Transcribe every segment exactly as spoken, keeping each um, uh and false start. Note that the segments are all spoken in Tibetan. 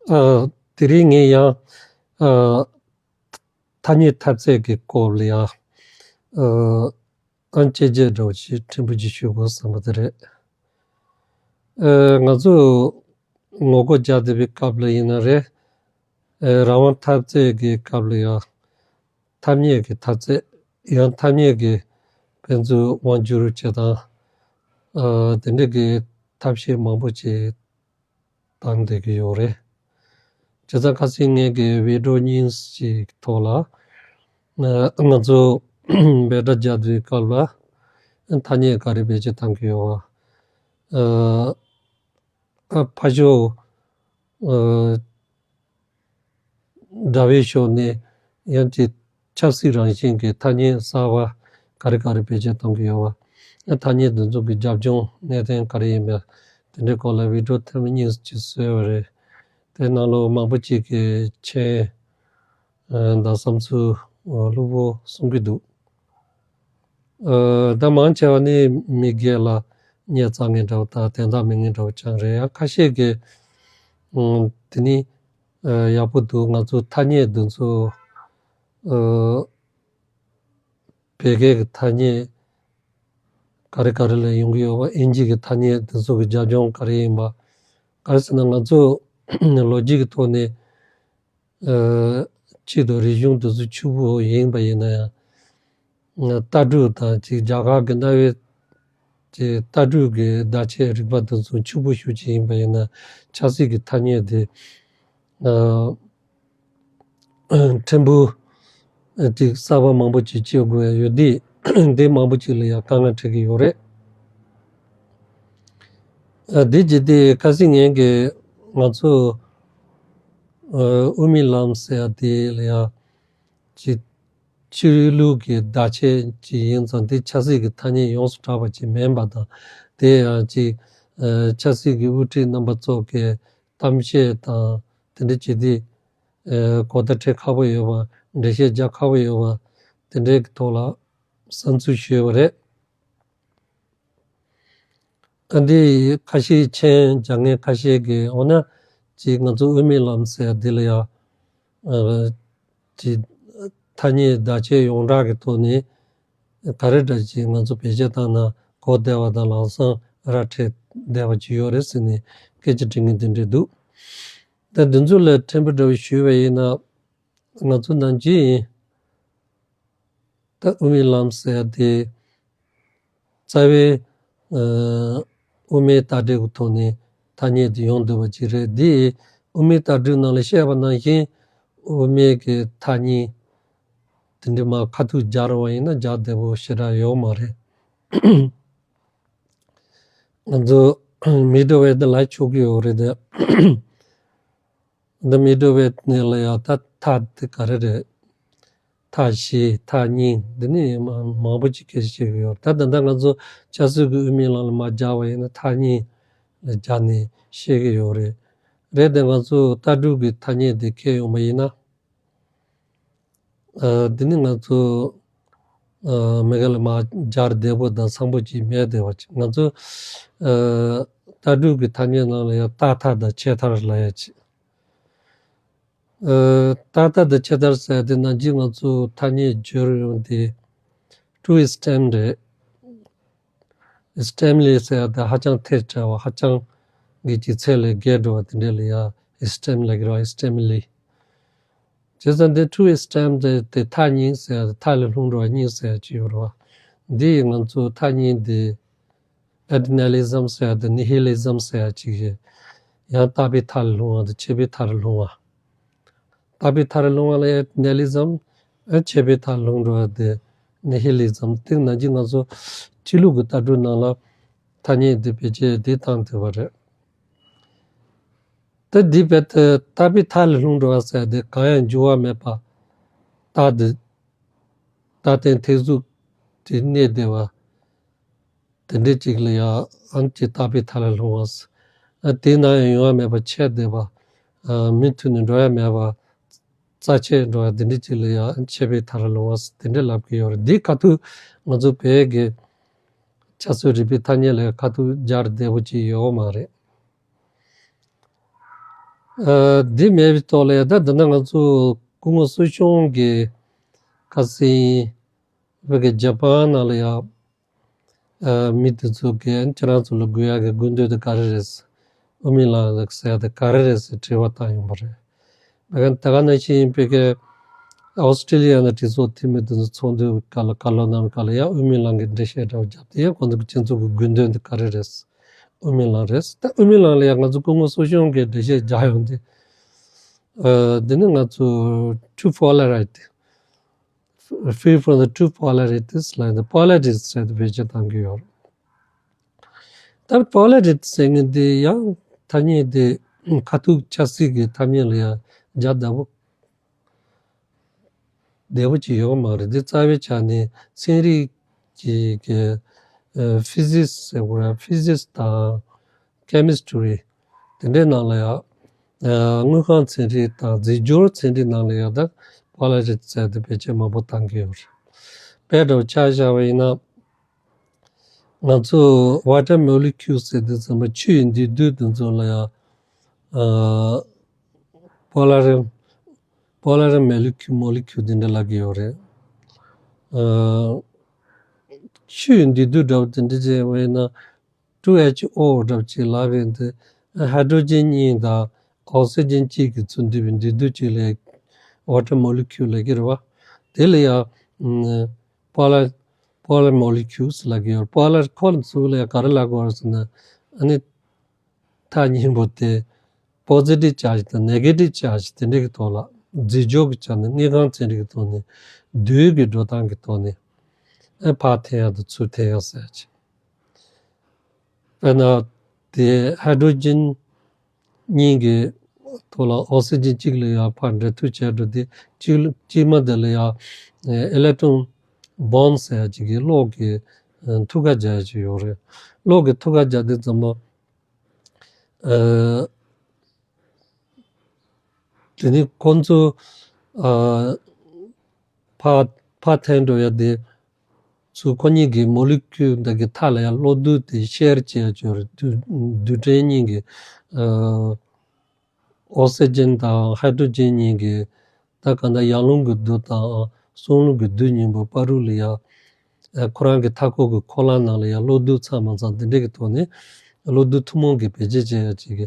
ཨ། དེ་རིང་ངས་ཡང་ཨ། ཐ་སྙད་འཐབ་རྩོད་ཀྱི་སྐོར་ལ་ཡང་ཨ། ཨང་ཅེ་ཅེ་འདྲ་བོ་ཞིག་ཕྲན་བུ་ཅིག་ཞུ་དགོས་བསམ་པ་དེ་རེད། ཨ། ང་ཚོ་ངོ་རྒོལ་རྒྱག་བསྡད་པའི་སྐབས་ལ་ཡིན་ན་རེད། ཨ། རང་དབང་འཐབ་རྩོད་ཀྱི་སྐབས་ལ་ཡང་ཐ་སྙད་ཀྱི་འཐབ་རྩོད། ཡང་ཐ་སྙད་ཀྱི་ཕན་ཚུན་དབང་སྒྱུར་བྱེད་སྟངས། ཨ། དེ་འདྲ་གི་ཐབས་ཤེས་མང་པོ་ཅིག་བཏང་བསྡད་ཀྱི་ཡོད་རེད། བྱས་ཙང་ཁ་སང་ངས་ཀྱི་བི་ཌི་ཡོ་གཉིས་ཤིག་ཐོག་ལ། ཨ། ང་ཚོ་བེ་ཌ་རྒྱག་དུས་སྐབས་ལ་ཐ་སྙད་ག་རེ་བེད་སྤྱོད་བཏང་གི་ཡོད་པ། ཨ། ཨ། ཕར་ཕྱོགས། ཨ། དྲ་བའི་ཕྱོགས་ནས་ཡང་ཅིག་ཆབ་སྲིད་རང་བཞིན་གྱི་ཐ་སྙད་གསར་པ་ག་རེ་ག་རེ་བེད་སྤྱོད་གཏོང་གི་ཡོད་པ། ཨ། ཐ་སྙད་འདི་ཚོ་གི་རྒྱབ་ལྗོངས་གནད་དོན་ག་རེ་ཡིན་པ། དེ་འདྲའི་སྐོར་ལ་བི་ཌི་ཡོ་ཐེངས་མ་གཉིས་ཅིག་བཟོས་པ་རེད། དེ་ནང་ལོགས་མང་པོ་ཅིག་གིས་མཆན། ཨ། དང་བསམ་ཚུལ། ཨ། ལྷུག་པོ་གསུང་གི་འདུག། ཨ། ད་མང་ཆེ་བ་ནི་མི་སྒེར་ལ་སྙད་བཙལ་མཁན་འདྲ་བོ་དང་དོན་དག་མེད་མཁན་འདྲ་བོ་ཅང་རེད། ཡང་ཁ་ཤས་ཀྱིས། ཨ། དེ་ནི། ཨ། ཡག་པོ་འདུག། ང་ཚོ་ཐ་སྙད་འདི་ཚོ། ཨ། བོད་སྐད་ཀྱི་ཐ་སྙད་ག་རེ་ག་རེ་ལས་ཡོང་གི་ཡོད་པ། དབྱིན་ཇི་གི་ཐ་སྙད་འདི་ཚོ་གི་རྒྱབ་ལྗོངས་ག་རེ་ཡིན་པ། ག་རེ་ཟེར་ན་ང་ཚོ་ལོ་རྒྱུས་ཀྱི་ཐོག་ནས། ཨ། སྤྱི་དང་རིག་གཞུང་དེ་ཚོ་ཕྱུག་པོ་ཡིན་པ་ཡིན་ན་ཡང་། ཨ། ལྟ་གྲུབ་དང་ཅིག་རྒྱ་གར་གྱི་གནའ་བོའི་ཅིག་ལྟ་གྲུབ་ཀྱི་བརྡ་ཆད་རིག་པ་དེ་ཚོ་ཕྱུག་པོ་ཤོས་ཅིག་ཡིན་པ་ཡིན་ན། ཆབ་སྲིད་ཀྱི་ཐ་སྙད་དེ། ཨ། ཕྲན་བུ་ཅིག་གསར་པ་མང་པོ་ཅིག་སྤྱོད་དགོས་ཡ་ཡོད་དུས། དེ་མང་པོ་ཅིག་ལ་ཡང་དཀའ་ངལ་འཕྲད་ཀྱི་ཡོད་རེད། ཨ། དེ་བྱས་ཏེ་ཁ་སང་ངས་ཀྱི་ང་ཚོ། ཨ། དབུ་མའི་ལམ་ཟེར་ཡ་དེ་ལ་ཡང་ཅིག་ཆོས་ལུགས་ཀྱི་བརྡ་ཆད་ཅིག་ཡིན་ཙང་དེ་ཆབ་སྲིད་ཀྱི་ཐ་སྙད་ཡོངས་སུ་གྲགས་པ་ཅིག་མིན་པ་དང་། དེ་ཡང་ཅིག་ཨ། ཆབ་སྲིད་ཀྱི་དབུ་ཁྲིད་རྣམ་པ་ཚོ་གི་གཏམ་བཤད་དང་དེ་འདྲ་བྱེད་དུས། ཨ། གོ་བརྡ་འཕྲོད་ཁག་པོ་ཡོད་པ། འགྲེལ་བཤད་རྒྱག་ཁག་པོ་ཡོད་པ། དེ་འདྲའི་གི་ཐོག་ལ་བསམ་ཚུལ་ཞུས་པ་རེད། ཨ། འདི་ཁ་ཤས་མཆན་རྒྱག་མཁན་ཁ་ཤས་ཀྱིས། འོ་ན་ཅིག་ང་ཚོ་དབུ་མའི་ལམ་ཟེར་འདི་ལ་ཡང་། ཨ། ཅིག་ཐ་སྙད་བརྡ་ཆད་ཡོངས་གྲགས་ཀྱི་ཐོག་ནས་ག་རེ་འདྲ་ཅིག་ང་ཚོ་བེད་སྤྱོད་བཏང་ན་གོ་བདེ་བ་དང་ལམ་སང་ར་འཕྲོད་བདེ་བ་ཅིག་ཡོད་རེད་ཟེར་ནས་སྐད་ཆ་དྲི་མཁན་དེ་འདྲ་འདུག། ད་འདི་ཚོ་ལ་ཕྲན་བུ་འདྲ་བོ་ཞུས་པ་ཡིན་ན། ང་ཚོ་ནམ་རྒྱུན་ཡིན། ད་དབུ་མའི་ལམ་ཟེར་ཡ་དེ་རྩ་བའི། ཨ། དབུ་མའི་ལྟ་གྲུབ་ཀྱི་ཐོག་ནས་ཐ་སྙད་དེ་ཡོང་བསྡད་པ་ཅིག་རེད། དེ་དབུ་མའི་ལྟ་གྲུབ་ནང་ལ་བཤད་པ་ནང་བཞིན་དབུ་མའི་གི་ཐ་སྙད་དེ་འདྲ་མར་ཁ་ཐུག་སྦྱར་བ་ཡིན་ན་སྦྱར་བདེ་པོ་ཞེ་དྲག་ཡོད་མ་རེད། ང་ཚོ་མི་འདྲ་བའི་དེ་ལ་ཆོག་གི་ཡོད་རེད་དེ། འདི་མི་འདྲ་བའི་ནས་ལ་ཡང་ད་ཐ་དེ་ག་རེ་རེད། ཐ་ཞེས་ཐ་སྙད་འདི་ནི་མ་མང་པོ་ཅིག་སྐད་ཆ་བཤད་ཀྱི་ཡོད། ད་ད་ལྟ་ང་ཚོ་ཆབ་སྲིད་ཀྱི་དབུ་མའི་ལམ་ལ་མར་སྦྱར་བ་ཡིན་ན་ཐ་སྙད་ལ་སྦྱར་ནས་བཤད་ཀྱི་ཡོད་རེད། རེད་དེ་ང་ཚོ་ལྟ་གྲུབ་ཀྱི་ཐ་སྙད་དེ་འཁྱེར་ཡོང་བ་ཡིན་ན། ཨ། འདི་ནི་ང་ཚོ། ཨ། མི་ག་ལ་མར་སྦྱར་བདེ་པོ་དང་སངས་པོ་ཅིག་མེད་བསྡད་པ་ཅིག། ང་ཚོ། ཨ། ལྟ་གྲུབ་ཀྱི་ཐ་སྙད་ནང་ལ་ཡང་རྟག་མཐའ་དང་ཆད་མཐར་ལབ་ཡ་ཅིག། ཨ། རྟག་མཐའ་དང་ཆད་མཐར་ཟེར་དེ་ནང་བཞིན་ང་ཚོ་ཐ་སྙད་སྦྱོར་ཡོང་དེ་ཊུ་ཨེག་སི་ཊེམ་རེད། ཨེག་སི་ཊེམ་ལི་ཟེར་ཡ་དེ་ཧ་ཅང་ཐལ་བྲལ་བ། ཧ་ཅང་གི་ཅིག་ཚད་ལས་བརྒལ་འགྲོ་བ་དེ་འདྲ་ལ་ཡང་ཨེག་སི་ཊེམ་ལབ་ཀྱི་རེད་པ། ཨེག་སི་ཊེམ་ལི། བྱས་ཙང་འདི་ཊུ་ཨེག་སི་ཊེམ་དེ་དེ་མཐའ་གཉིས་ཟེར་ཡ་དེ། མཐའ་ལས་ལྷུང་འགྲོ་བ་གཉིས་ཟེར་ཡ་ཅིག་ཡོད་རེད་པ། འདི་ཡིས་ང་ཚོ་མཐའ་གཉིས་དེ་ཨེ་ཊ་ནེ་ལི་ཛམ་ཟེར་ཡ་དེ་ནི་ཧི་ལི་ཛམ་ཟེར་ཡ་ཅིག་རེད། ཡང་རྟག་པའི་མཐའ་ལས་ལྷུང་བ་དང་ཆད་པའི་མཐའ་ལས་ལྷུང་བ། རྟག་པའི་མཐའ་ལས་ལྷུང་བ་ལ་ཨེ་ཊ་ནེ་ལི་ཛམ། ཨེ། ཆད་པའི་མཐའ་ལས་ལྷུང་འགྲོ་བ་དེ་ནི་ཧི་ལི་ཛམ། དེ་ནང་བཞིན་ང་ཚོ་ཕྱི་ལུགས་ཀྱི་ལྟ་གྲུབ་ནང་ལ་ཐ་སྙད་དེ་བེད་སྤྱོད་དེ་བཏང་བསྡད་པ་རེད། ད་འདི་རྦད་དེ་རྟག་པའི་མཐའ་ལས་ལྷུང་འགྲོ་བ་ཟེར་དེ་གང་ཡང་འགྱུར་བ་མེད་པ། རྟག་དེ། རྟག་བརྟན་ཐེར་ཟུག་དེ་གནས་བསྡད་པ། དེ་འདྲ་ཅིག་ལ་ཡང་ཨ་ནི་ཅིག་རྟག་པའི་མཐའ་ལས་ལྷུང་བ་ཟེར། ཨ། དེའི་ནང་ཡང་ཡོང་བ་མེད་པ་ཆད་བསྡད་པ། ཨ། མུ་མཐུད་ནས་འགྲོ་ཡ་མེད་པ། རྩ་ཆད་འགྲོ་ཡ་དེ་འདྲ་ཅིག་ལ་ཡང་ཆད་པའི་མཐའ་ལས་ལྷུང་བ་ཟེར་དེ་འདྲ་ལབ་ཀྱི་ཡོད་རེད། འདི་ཁ་ཐུག་ང་ཚོ་བོད་ཀྱི་ཆབ་སྲིད་རིག་པའི་ཐ་སྙད་ལ་ཁ་ཐུག་སྦྱར་བདེ་པོ་ཅིག་ཡོད་མ་རེད། ཨ། འདི་མེད་པའི་ཐོག་ལ་ཡ་ད་འདི་ན་ང་ཚོ་སྐུ་ངོ་སོ་ཞུང་གི་ཁ་སང་བོད་ཀྱི་ཇ་པན་ནང་ལ་ཡ། ཨ། མི་དེ་ཚོ་གིས་ཁྱེད་རང་ཚོ་ལ་དགོས་ཡག་གི་དགོས་འདོད་དེ་ག་རེ་རེད། དབུ་མའི་ལམ་ཟེར་ཡ་དེ་ག་རེ་རེད་ཟེར་དྲི་བ་བཏང་ཡོང་པ་རེད། ད་ག་ད་ག་ནང་བཞིན་བོད་ཀྱི་ཨོ་སི་ཀྲི་ལི་ཡ་ནང་གྲོས་ཚོགས་འཐུས་མི་དེ་ཚོ་ཚོགས་འདུའི་སྐབས་ལ་བཀའ་སློབ་གནང་བའི་སྐབས་ལ་ཡ་དབུ་མའི་ལམ་གྱི་འགྲེལ་བཤད་འདྲ་བོ་བརྒྱབ་དེ་ཡ་ཁོང་ཚོ་གི་སྤྱི་ཚོགས་ཀྱི་དགོས་འདོད་འདི་ག་རེ་རེད། དབུ་མའི་ལམ་རེད། ད་དབུ་མའི་ལམ་ལ་ཡ་ང་ཚོ་སྐུ་ངོ་སོ་ཞུང་གིས་འགྲེལ་བཤད་རྒྱག་ཡོང་དུས། ཨ། འདི་ནི་ང་ཚོ་two polarized, free from the two polarities ལབ་ནས་པོ་ལ་རི་ཛི་ཟེར་ཏེ་བེད་སྤྱོད་གཏང་གི་ཡོད་རེད། ད་པོ་ལ་རི་ཛི་ཟེར་མཁན་དེ་ཡང་ཐ་སྙད་དེ་ཁ་ཐུག་ཆབ་སྲིད་ཀྱི་ཐ་སྙད་ལ་ཡང་རྒྱག་བདེ་པོ་བདེ་པོ་ཅིག་ཡོད་མ་རེད། འདི་རྩ་བའི་ཆ་ནས་ཚན་རིག་གི་གི་ཨ། ཕི་ཟིག་སི་ཟེར་དགོས་རེད། ཕི་ཟིག་སི་དང་ཀེ་མི་སི་ཊི་རི་དེ་འདྲའི་ནང་ལ་ཡང་ཨ། དངོས་ཁམས་ཚན་རིག་དང་རྫས་སྦྱོར་ཚན་རིག་ནང་ལ་ཡང་ད་པོ་ལ་རི་ཛི་ཟེར་ཏེ་བེད་སྤྱོད་མང་པོ་གཏང་གི་ཡོད་རེད། དཔེ་འདྲ་བོ་ཆ་བཞག་པ་ཡིན་ན། ང་ཚོ་ཝ་ཊར་མོ་ལི་ཁིའུ་ཟེར་དུས་ཙམ་པ་ཆུ་ཡི་འདུས་རྡུལ་དེ་ཚོ་ལ་ཡང་ཨ། པོ་ལ་རི་པོ་ལ་རི་མོ་ལི་ཁིའུ་མོ་ལི་ཁིའུ་དེ་འདྲ་ལབ་ཀྱི་ཡོད་རེད། ཨ། ཆུ་ཡི་འདུས་རྡུལ་འདྲ་བོ་དེ་འདྲ་བྱས་པ་ཡིན་ན་ཊུ་ཨེཆ་ཨོ་འདྲ་བོ་ཅིག་ལབ་ཡོང་དུས་ཧའི་ཌྲོ་ཇན་གཉིས་དང་ཨོག་སི་ཇན་གཅིག་གིས་ཚུར་འདུས་པའི་འདུས་རྡུལ་གཅིག་ལ་ཝ་ཊར་མོ་ལི་ཁིའུ་ལབ་ཀྱི་རེད་བ། དེ་ལ་ཡང་པོ་ལ་པོ་ལ་མོ་ལི་ཁིའུ་ལབ་ཀྱི་ཡོད། པོ་ལ་ཁོ་ཚོ་ལ་ཡང་ག་རེ་ལབ་དགོས་རེད་ཟེར་ན། ཨ་ནི་ཐག་སྙིང་པོ་དེ་པོ་ཟི་ཊིབ་ཅཱར་ཇི་དང་ནེ་གེ་ཊིབ་ཅཱར་ཇི་དེ་འདྲ་གི་ཐོག་ལ་རྫས་སྦྱོར་གྱི་ཆ་ནས་དངོས་ཁམས་ཚན་རིག་གི་ཐོག་ནས་རྡུལ་གྱི་འགྲོ་སྟངས་ཀྱི་ཐོག་ནས་ཨ་ཕར་འཐེན་ཡག་དང་ཚུར་འཐེན་ཡག་ཟེར་ཡག་ཅིག་དཔེར་ན། དེ་ཧའི་ཌྲོ་ཇན་གཉིས་ཀྱི་ཐོག་ལ་ཨོག་སི་ཇན་གཅིག་ལ་ཡང་ཕར་འབྲེལ་མཐུད་བྱས་འགྲོ་དུས་གཅིག་ལ་གཅིག་མ་དེ་ལ་ཡང་ཨེ་ལེག་ཊོན་བོན་ཌི་ཟེར་ཡག་ཅིག་གི་གློག་གི་ཨ་ཐུག་ཀ་རྒྱག་ཡག་ཅིག་ཡོད་རེད། གློག་གི་ཐུག་ཀ་རྒྱག་དུས་ཙམ་པ་ཨ་དེ་ནི་ཁོང་ཚོ་ཨ་ཕར་ཕར་འཐེན་འགྲོ་ཡག་དེ་ཚུར་ཁོ་གཉིས་ཀྱི་མོ་ལི་ཁིའུ་འདི་གི་མཐའ་ལ་ཡང་གློག་རྡུལ་དེ་ཤེར་བྱེད་ཡག་ཅིག་ཡོད་རེད། རྡུལ་རྡུལ་ཕྲན་གཉིས་ཀྱི་ཨ་ཨོག་སི་ཇན་དང་ཧའི་ཌྲོ་ཇན་གཉིས་ཀྱི་ད་གང་ལྟར་ཡར་རླུང་གི་རྡུལ་དང་གསང་རླུང་གི་རྡུལ་གཉིས་པོ་བར་དུ་ལ་ཡང་ཨ་ཁོ་རང་གི་མཐའ་འཁོར་གྱི་འཁོར་ལམ་ནང་ལ་ཡང་གློག་རྡུལ་ཚང་མ་ཚང་དེ་འདྲ་གི་ཐོག་ནས་གློག་རྡུལ་ཐུན་མོང་གི་བེད་སྤྱོད་བྱེད་ཡག་ཅིག་གི་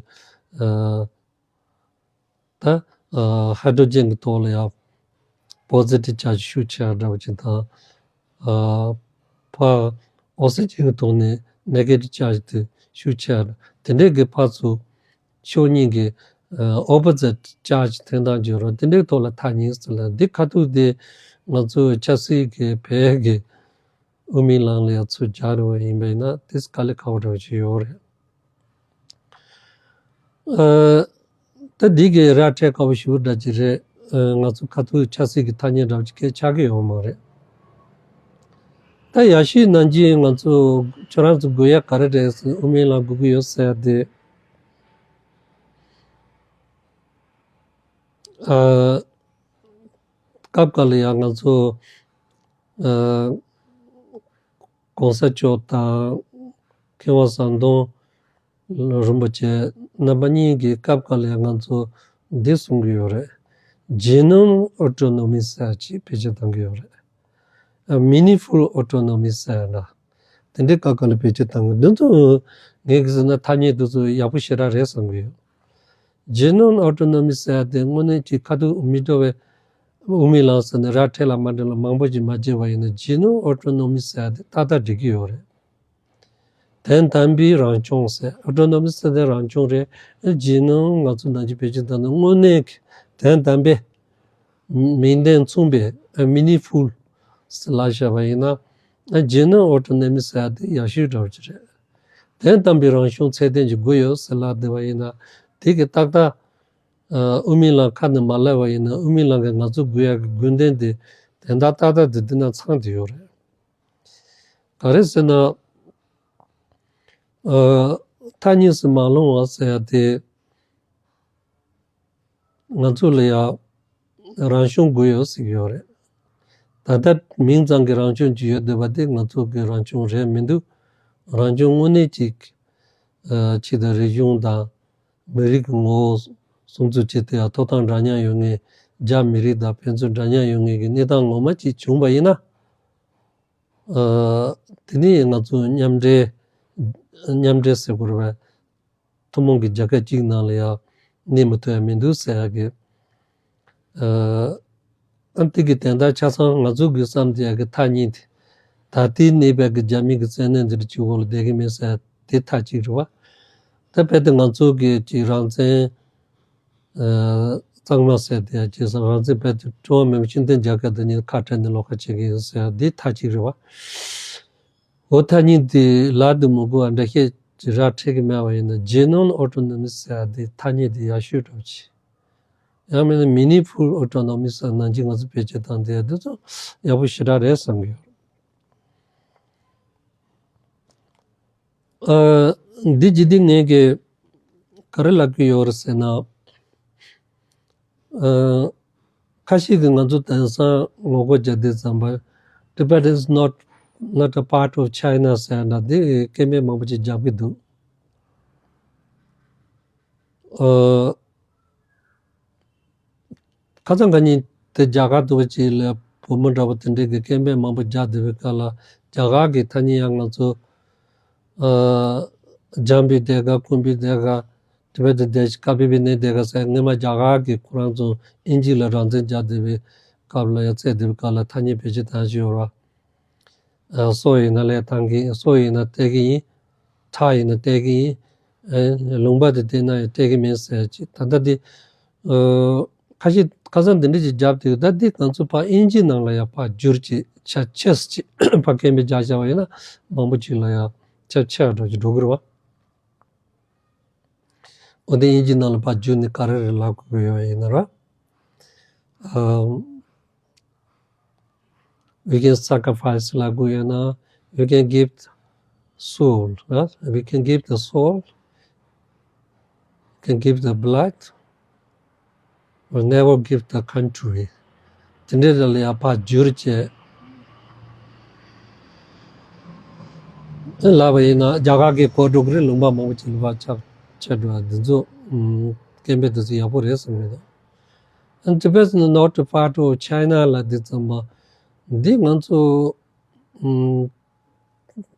ཨ་ད་ཨ་ཧའི་ཌྲོ་ཇན་གྱི་ཐོག་ལ་ཡང་པོ་ཟི་ཊིབ་ཅཱར་ཇི་ཤུགས་ཆེ་བ་འདྲ་བོ་ཅིག་དང་། ཨ་ཕར་ཨོག་སི་ཇན་གྱི་ཐོག་ནས་ནེ་གེ་ཊིབ་ཅཱར་ཇི་དེ་ཤུགས་ཆེ་བ་དེ་འདྲའི་གི་ཕར་ཚུར་ཕྱོགས་གཉིས་ཀྱི་ཨ་ཨོ་པོ་ཟིཊ་ཅཱར་ཇི་འཐེན་སྟངས་བརྗོད་རོགས་དེ་འདྲའི་ཐོག་ལ་ཐག་ཉེ་ཟེར་ལ། འདི་ཁ་ཐུག་དེ་ང་ཚོ་ཆབ་སྲིད་ཀྱི་བོད་ཀྱི་དབུ་མའི་ལམ་ལ་ཡང་ཚུར་སྦྱར་བ་ཡིན་པ་ཡིན་ན་དེ་དཀའ་ལས་ཁག་པོ་འདྲ་བོ་ཞིག་ཡོད་རེད། ཨ་ད་འདི་གི་ར་འཕྲོད་དཀའ་པོ་ཞེ་པོ་འདྲ་ཅིག་རེད། ཨ་ང་ཚོ་ཁ་ཐུག་ཆབ་སྲིད་ཀྱི་ཐ་སྙད་འདྲ་བོ་ཅིག་གང་ཆགས་ཀྱི་ཡོད་མ་རེད། ད་ཡག་ཤོས་ནང་བཞིན་ང་ཚོ་ཁྱོད་རང་ཚོ་དགོས་ཡག་ག་རེ་རེད་ཟེར། དབུ་མའི་ལམ་དགོས་ཀྱི་ཡོད་ཟེར་ཡག་དེ། ཨ་སྐབས་འགའ་ལ་ཡང་ང་ཚོ་ཨ་གོང་ས་མཆོག་དང་མཁས་དབང་ཟམ་གདོང་རིན་པོ་ཆེ་རྣམ་པ་གཉིས་ཀྱིས་སྐབས་འགའ་ལ་ཡང་ང་ཚོ་འདི་གསུང་གི་ཡོད་རེད། ཇེ་ནོམ་ཨོ་ཊོ་ནོ་མི་ཟེར་ཡག་ཅིག་བེད་སྤྱོད་གཏང་གི་ཡོད་རེད། ཨ་མི་ནིང་ཕུལ་ཨོ་ཊོ་ནོ་མི་ཟེར་ཡག་འདྲ། དེ་འདྲའི་སྐབས་འགའ་ལ་བེད་སྤྱོད་གཏང་གི། འདི་ཚོ་ངས་གི་ཟེར་ན་ཐ་སྙད་དེ་ཚོ་ཡག་པོ་ཞེ་དྲག་རེད་བསམ་གི་ཡོད། ཇེ་ནོམ་ཨོ་ཊོ་ནོ་མི་ཟེར་ཡག་དེ་དངོས་གནས་ཀྱི་ཁ་ཐུག་མི་འགྲོ་བའི་དབུ་མའི་ལམ་ཟེར་ནས་ར་འཕྲོད་ལ་མ་འགྲོ་ལ་མང་པོ་ཞིག་མ་བརྗེ་བ་ཡིན་ན་ཇེ་ནོམ་ཨོ་ཊོ་ནོ་མི་ཟེར་ཡག་དེ་ཏག་ཏག་འགྲིག་གི་ཡོད་རེད། དོན་དམ་པའི་རང་སྐྱོང་ཟེར། ཨོ་ཊོ་ནོ་མི་ཟེར་དེ་རང་སྐྱོང་རེད། ཇེ་ནོམ་ང་ཚོ་ནང་བཞིན་བེད་སྤྱོད་གཏང་ན་དངོས་གནས་ཀྱི་དོན་དམ་པའི་མིང་དོན་མཚུངས་པའི་མི་ནིང་ཕུལ་ཟེར་ལབ་བཞག་པ་ཡིན་ན། ཇེ་ནོམ་ཨོ་ཊོ་ནོ་མི་ཟེར་ཡག་དེ་ཡག་ཤོས་འདྲ་བོ་ཅིག་རེད། དོན་དམ་པའི་རང་སྐྱོང་ཚད་ལྡན་ཅིག་དགོས་ཡོད་ཟེར་ལབ་བསྡད་པ་ཡིན་ན། དེ་གི་ཏག་ཏག་ཨ་དབུ་མའི་ལམ་ཁ་ནས་མ་སླེབས་པ་ཡིན་ན་དབུ་མའི་ལམ་གྱི་ང་ཚོ་དགོས་ཡག་གི་དགོས་དོན་དེ་དོན་དག་ཏག་ཏག་དེ་འདི་ན་ཚང་བསྡད་ཡོད་རེད། ག་རེ་ཟེར་ན། ཨ་ཐག་ཉེ་སུ་མ་ལྷུང་བ་ཟེར་ཡག་དེ་ང་ཚོ་ལ་ཡང་རང་སྐྱོང་དགོས་ཡོད་ཟེར་གྱི་ཡོད་རེད། ད་ལྟ་མིང་ཙམ་གྱི་རང་སྐྱོང་ཅིག་ཡོད་བསྡད་པ་དེ་ང་ཚོ་གི་རང་སྐྱོང་རེད་མི་འདུག་རང་སྐྱོང་དངོས་གནས་ཅིག་ཨ་ཆོས་དང་རིག་གཞུང་དང་མི་རིགས་ཀྱི་ངོ་བོ་ གཏོང་ཚུལ་བྱས་ཏེ་ཡང་ཐོབ་ཐང་འདྲ་མཉམ་ཡོད་མཁན། རྒྱ་མི་རིགས་དང་ཕན་ཚུན་འདྲ་མཉམ་ཡོད་མཁན་གྱི་གནས་སྟངས་ངོ་མ་ཅིག་བྱུང་བ་ཡིན་ན། ཨ། དེ་ནས་ང་ཚོ་མཉམ་འབྲེལ། མཉམ་འབྲེལ་ཟེར་དགོས་རེད་པས། ཐུན་མོང་གི་རྒྱལ་ཁབ་གཅིག་ནང་ལ་ཡང་གནས་མི་ཐུབ་ཡ་མི་འདུག་ཟེར་ཡ་གི། ཨ། ཨ། དེ་གི་དོན་དག་ཆ་ཚང་ང་ཚོ་གི་བསམ་དེ་ཡ་གི་ཐག་ཉེ་དེ། ད་ལྟའི་གནས་བབ་ཀྱི་རྒྱ་མི་གི་བཙན་གནོན་འདི་འདྲ་བྱེད་དགོས་ལ་བསྡད་གི་མེད་ཟེར་ཡ་དེ་ཐག་གཅིག་རེད་པ། ད་དཔེ་དེ་ང་ཚོ་གི་ཅིག་རང་བཙན། ཨ། གཙང་མ་ཟེར་དེ་ཡ་བྱས་ཙང་རང་བཙན་དཔེ་དེ་ཀྲུང་ཧྭ་མི་དམངས་སྤྱི་མཐུན་རྒྱལ་ཁབ་དང་གཉིས་ཁ་བྲལ་ནས་ལོགས་ཀ་བྱེད་གི་ཡིན་ཟེར་ཡ་དེ་ཐག་གཅིག་རེད་པ། འོ་ཐ་སྙད་དེ་ལབ་དུ་མི་དགོས་པ་འགྲེལ་བཤད་ཅིག་རག་ཁྲིད་གི་མེད་པ་ཡིན་ན། Genuine Autonomy ཟེར་ཡ་དེ་ཐ་སྙད་དེ་ཡག་ཤོས་འདྲ་པོ་ཅིག། ཡང་མིན་ན་Meaningful Autonomy ཟེར་ནང་བཞིན་ང་ཚོ་བེད་སྤྱོད་བཏང་དེ་ཡ་དེ་ཚོ་ཡག་པོ་ཞེ་དྲག་རེད་བསམ་གི་ཡོད། ཨ། འདི་ཇི་སྟེ་ངས་ཀྱི་ག་རེ་ལབ་ཀྱི་ཡོད་རེད་ཟེར་ན། ཨ། ཁ་ཤས་ཀྱིས་ང་ཚོ་དེང་སང་ངོ་རྒོལ་བརྒྱབ་དུས་ཙམ་པ། Tibet is not, not a part of China ཟེར་ན་འདི་སྐད་འབོད་མང་པོ་ཅིག་བརྒྱབ་ཀྱི་འདུག། ཨ། ཁ་སང་ཁ་ཉིན་དེ་རྒྱ་གར་དུ་བ་ཅིག་ལ་བུ་མོ་འདྲ་པོ་དེ་འདྲས་ཀྱི་སྐད་འབོད་མང་པོ་རྒྱག་བསྡད་པའི་སྐབས་ལ། རྒྱ་གར་གྱི་ཐ་སྙད་ཡང་ང་ཚོ། ཨ། ཇམ་པི་དེ་ག་ཀུམ་པི་དེ་ག་ཏི་བེ་ཏི་དེ་ཀ་པི་པི་ནེ་དེ་ག་ཟེར། སྔོན་མ་རྒྱ་གར་གྱི་ཁོ་རང་ཚོ་དབྱིན་ཇི་ལ་རང་བཙན་རྒྱག་བསྡད་པའི་སྐབས་ལ་ཡང་བཙལ་བསྡད་པའི་སྐབས་ལ་ཐ་སྙད་བེད་སྤྱོད་བཏང་བཞིན་ཡོད་ར། ཨ། སོ་ཡིན་ན་ལས་བཏང་གི་ཡིན། སོ་ཡིན་ན་སྟེར་གི་ཡིན། ཁྲག་ཡིན་ན་སྟེར་གི་ཡིན། ཨེ། ལུང་པ་དེ་བལྟས་ན་ཡང་སྟེར་གི་མིན་ཟེར་ཅིག། ད་ལྟ་དེ། ཨ། ཁ་ཤས་ཁ་སང་འདི་འདྲ་ཅིག་བརྒྱབ་དུས། ད་འདི་ང་ཚོ་ཕར་དབྱིན་ཇི་ནང་ལ་ཡང་ཕར་བསྒྱུར་ཅིག་ཆ་ཆེས་ཅིག་ཕར་སྐད་འབོད་རྒྱག་བྱ་བ་ཡིན་ན་མང་པོ་ཅིག་ལ་ཡང་ཁྱབ་ཆེ་བ་འདྲ་ཅིག་འགྲོ་གི་རེད་བ། འོ་དེ་དབྱིན་ཇི་ནང་ལ་ཕར་བསྒྱུར་ནས་ག་རེ་རེ་ལབ་དགོས་ཡོད་ཡིན་ན་ར། ཨ། We can sacrifice ལབ་དགོས་ཡོད་ན། We can give the soul, right? We can give the soul, can give the blood, but never give the country. དེ་འདྲའི་རིགས་ལ་ཡང་ཕར་བསྒྱུར་བྱས་ལབ་པ་ཡིན་ན། རྒྱ་གར་གྱི་གོ་འགྲོ་གི་རེད། ལུང་པ་མང་པོ་ཅིག་ལ་ཕར་ཁྱབ་ཆེ་འགྲོ་བ་འདི་ཚོ། ཨུམ། སྐད་འབོད་འདི་ཚོ་ཡག་པོ་རེད་བསམ་གྱི་འདུག། And Tibet is not a part of China ལབ་དུས་ཙམ་པ། འདི་ང་ཚོ། ཨུམ།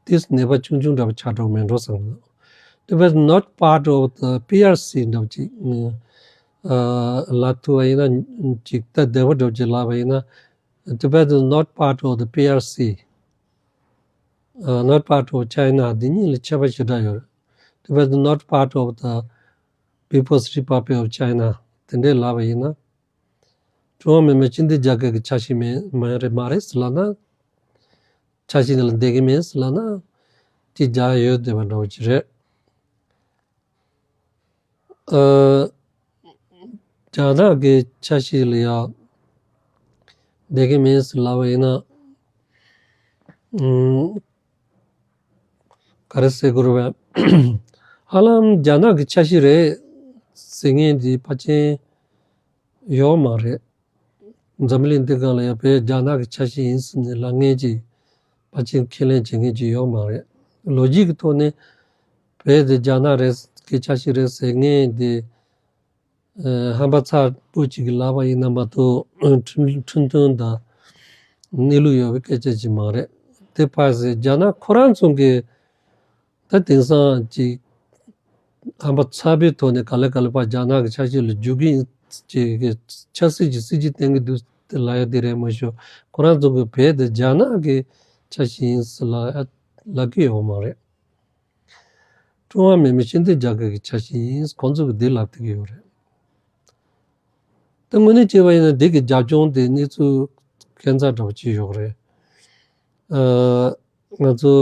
ཏིས་ནད་པ་ཆུང་ཆུང་འདྲ་པོ་ཆགས་འགྲོ་མེད་འགྲོ་བསམ་གྱི་འདུག། Tibet is not part of the P R C འདྲ་པོ་ཅིག། ཨ། ལབ་ཐུབ་པ་ཡིན་ན། ཅིག་ད་བདེ་པོ་འདྲ་པོ་ཅིག་ལབ་པ་ཡིན་ན། Tibet is not part of the P R C, ཨ། not part of China འདི་གཉིས་ལ་ཁྱད་པར་ཞེ་དྲག་ཡོད་རེད། Tibet is not part of the People's Republic of China དེ་འདྲས་ལབ་པ་ཡིན་ན། ཀྲུང་ཧྭ་མི་དམངས་སྤྱི་མཐུན་རྒྱལ་ཁབ་ཀྱི་ཆ་ཤས་མེད། མ་རེད། མ་རེད་ཟེར་ལབ་ན། ཆ་ཤས་ལ་བསྡད་ཀྱི་མེད་ཟེར་ལབ་ན། ཅིག་རྒྱག་ཡོད་བསྡད་པ་འདྲ་པོ་ཅིག་རེད། ཨ། རྒྱ་ནག་གི་ཆ་ཤས་ལ་ཡང་བསྡད་ཀྱི་མེད་ཟེར་ལབ་པ་ཡིན་ན། ཨུམ། ག་རེ་ཟེར་དགོས་རེད་པས། ཧ་ལམ་རྒྱ་ནག་གི་ཆ་ཤས་རེད་ཟེར་མཁན་འདི་ཕལ་ཆེར་ཡོད་མ་རེད། འཛམ་གླིང་འདི་སྒང་ལ་ཡང་བོད་རྒྱ་ནག་གི་ཆ་ཤས་ཡིན་ཟེར་ནས་ལབ་མཁན་ཅིག་ཕལ་ཆེར་ཁས་ལེན་བྱེད་མཁན་ཅིག་ཡོད་མ་རེད། ལོ་ཇིག་གི་ཐོག་ནས་བོད་དེ་རྒྱ་ནག་རེད་ཀྱི་ཆ་ཤས་རེད་ཟེར་མཁན་དེ། ཨ། ཧམ་པ་ཚ་པོ་ཅིག་གིས་ལབ་པ་ཡིན་ན་མ་གཏོགས། འཁྲུན་འཁྲུན་ཐུང་དང་གནས་ལུགས་ཡོད་པའི་སྐད་ཆ་ཅིག་མ་རེད། དེ་ཕར་ཟེར། རྒྱ་ནག་ཁོ་རང་ཚོ་གིས་ད་དེང་སང་ཅིག་ཧམ་པ་ཚ་པོའི་ཐོག་ནས་ག་ལེ་ག་ལེ་ཕར་རྒྱ་ནག་གི་ཆ་ཤས་ལ་འཇུག་གི་ཡིན་ཅིག་གི་ཆབ་སྲིད་ཀྱི་སྲིད་ཇུས་བསྟན་གྱི་འདུག་ལབ་ཡ་དེ་རེད་མ་གཏོགས། ཁོ་རང་ཚོ་གིས་བོད་དེ་རྒྱ་ནག་གི་ཆ་ཤས་ཡིན་ཟེར་ལབ་ཡ་ལབ་ཀྱི་ཡོད་མ་རེད། ཀྲུང་ཧྭ་མི་དམངས་སྤྱི་མཐུན་རྒྱལ་ཁབ་ཀྱི་ཆ་ཤས་ཡིན། ཁོང་ཚོ་གིས་འདི་ལབ་བསྡད་ཀྱི་ཡོད་རེད། ད་དངོས་གནས་བྱས་པ་ཡིན་ན་འདི་གི་རྒྱབ་ལྗོངས་དེ་གནས་ཚུལ་ཁྱད་མཚར་འདྲ་པོ་ཅིག་ཡོད་རེད། ཨ། ང་ཚོ་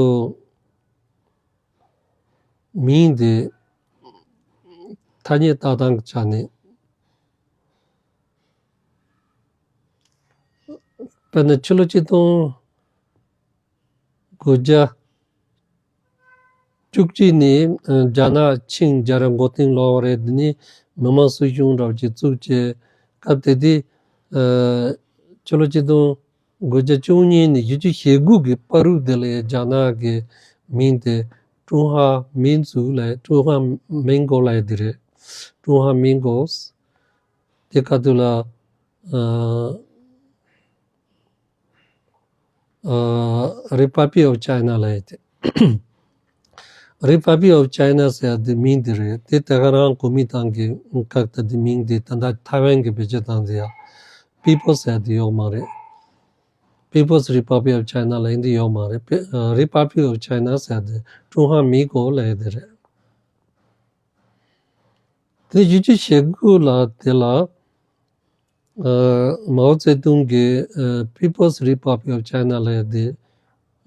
མིང་དེ་ཐ་སྙད་བཏགས་སྟངས་ཀྱི་ཆ་ནས། དཔེར་ན་ཕྱི་ལོ་ཆིག་སྟོང་དགུ་བརྒྱ་བཅུ་གཅིག་ནས། ཨ། རྒྱ་ནག་ཆིང་རྒྱལ་རབས་མགོ་རྟིང་སློག་པ་རེད། དེ་ནས་མི་དམངས་སྲིད་གཞུང་འདྲ་པོ་ཅིག་བཙུགས་བྱས། སྐབས་དེ་དུས། ཨ། ཕྱི་ལོ་ཆིག་སྟོང་དགུ་བརྒྱ་བཅུ་གཉིས་ནས་བཞི་བཅུ་ཞེ་དགུ་གི་བར་དུ་དེ་ལ་ཡང་རྒྱ་ནག་གི་མིང་དེ་ཀྲུང་ཧྭ་མིང་ཙུའུ་ལབ། ཀྲུང་ཧྭ་མིང་གོ་ལབ་ཡ་དེ་རེད། ཀྲུང་ཧྭ་མིང་གོ། དེ་ཁ་ཐུག་ལ་ཨ་ཨ་Republic of China ལབ་ཡ་དེ། Republic of China ཟེར་ཡ་དེ་མིང་དེ་རེད། དེ་དེ་ག་རང་གོ་མིན་ཏང་གི་སྐབས་དེ་དེ་མིང་དེ་ད་ལྟ་ཐའེ་ཝན་གྱི་བེད་སྤྱོད་བཏང་དེ་ཡ། People ཟེར་ཡ་དེ་ཡོག་མ་རེད། People's Republic of China ལབ་ཡིན་དེ་ཡོག་མ་རེད། པེ་ཨ་Republic of China ཟེར་ཡ་དེ་ཀྲུང་ཧྭ་མིང་གོ་ལབ་ཡ་དེ་རེད། དེ་བཞི་བཅུ་ཞེ་དགུ་ལ་དེ་ལ་ཨ་མའོ་ཙེ་ཏུང་གིས་ཨ་People's Republic of China ལབ་ཡ་དེ་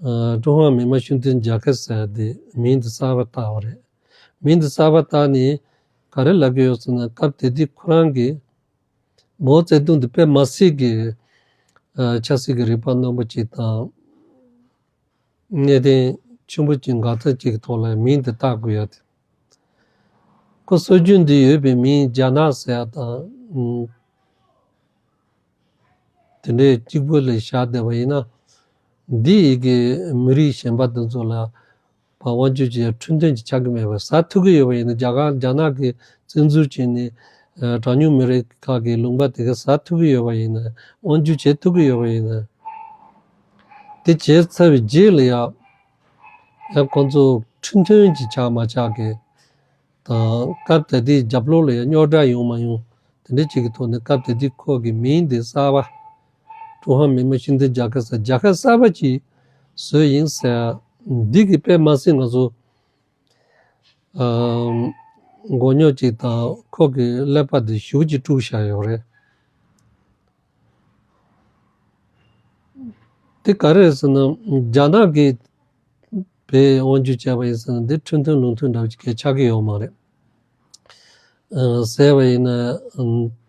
ཨ་ཀྲུང་ཧྭ་མི་དམངས་སྤྱི་མཐུན་རྒྱལ་ཁབ་ཟེར་ཡ་དེ་མིང་དེ་གསར་པ་བཏགས་པ་རེད། མིང་དེ་གསར་པ་བཏགས་ནས་ག་རེ་ལབ་ཀྱི་ཡོད་ཟེར་ན། སྐབས་དེ་དུས་ཁོ་རང་གིས་མའོ་ཙེ་ཏུང་དེ་དཔེ་མ་སྲིད་ཀྱི་ཨ་ཆབ་སྲིད་ཀྱི་རིག་པ་རྣོན་པོ་ཅིག་དང་། གནད་དོན་ཆེན་པོ་གཅིག་འགག་རྩ་གཅིག་གི་ཐོག་ལ་མིང་འདི་བཏགས་དགོས་ཡ་དེ། ཁོ་སྲོལ་རྒྱུན་འདི་ཡོད་པའི་མིང་རྒྱ་ནག་ཟེར་ཡ་དང་། ཨུམ། དེ་འདྲའི་གཅིག་པུ་ལ་བཞག་བསྡད་པ་ཡིན་ན། འདི་ཡི་གེ་མི་རིགས་གཞན་པ་དེ་ཚོ་ལ་བ་དབང་སྒྱུར་བྱེད་ཡ་འཕྲོད་བསྟེན་གྱི་ཆགས་ཀྱི་མེད་པ་ཟ་ཐུབ་ཀྱི་ཡོད་པ་ཡིན་ན། རྒྱ་གར་རྒྱ་ནག་གིས་བཙན་འཛུལ་བྱས་ནས་ཨ་གྲངས་ཉུང་མི་རིགས་ཁག་གི་ལུང་པ་དེ་ག་ཟ་ཐུབ་ཀྱི་ཡོད་པ་ཡིན་ན། དབང་སྒྱུར་བྱེད་ཐུབ་ཀྱི་ཡོད་པ་ཡིན་ན། དེ་བྱས་ཚར་བའི་རྗེས་ལ་ཡང་ཡང་ཁོང་ཚོ་འཕྲོད་བསྟེན་གྱི་ཆགས་མ་ཆགས་ཀྱི་དང་། སྐབས་དེ་དུས་རྒྱབ་ལོགས་ལ་ཡང་རྙོག་དྲ་ཡོང་མ་ཡོང་། དེ་འདྲ་ཅིག་གི་ཐོག་ནས་སྐབས་དེ་དུས་ཁོ་གི་མིང་དེ་གསར་པ། ཀྲུང་ཧྭ་མི་དམངས་སྤྱི་མཐུན་རྒྱལ་ཁབ་ཟེར་རྒྱལ་ཁབ་གསར་པ་ཅིག་བཟོས་ཡིན་ཟེར། འདི་གི་དཔེ་མ་སྲིད་ང་ཚོ་ཨ་མགོ་རྙོག་ཅིག་དང་ཁོ་གི་ཀླད་པ་དེ་ཞེ་པོ་ཅིག་དཀྲུགས་བཞག་ཡོད་རེད། དེ་ག་རེ་རེད་ཟེར་ན། རྒྱ་ནག་གིས་བོད་དབང་སྒྱུར་བྱས་པ་ཡིན་ཟེར་ན་འདི་འཕྲོད་བསྟེན་ལུགས་མཐུན་འདྲ་བོ་ཅིག་གས་ཆགས་ཀྱི་ཡོད་མ་རེད། ཨ་ཟེར་བ་ཡིན་ན་ཨ་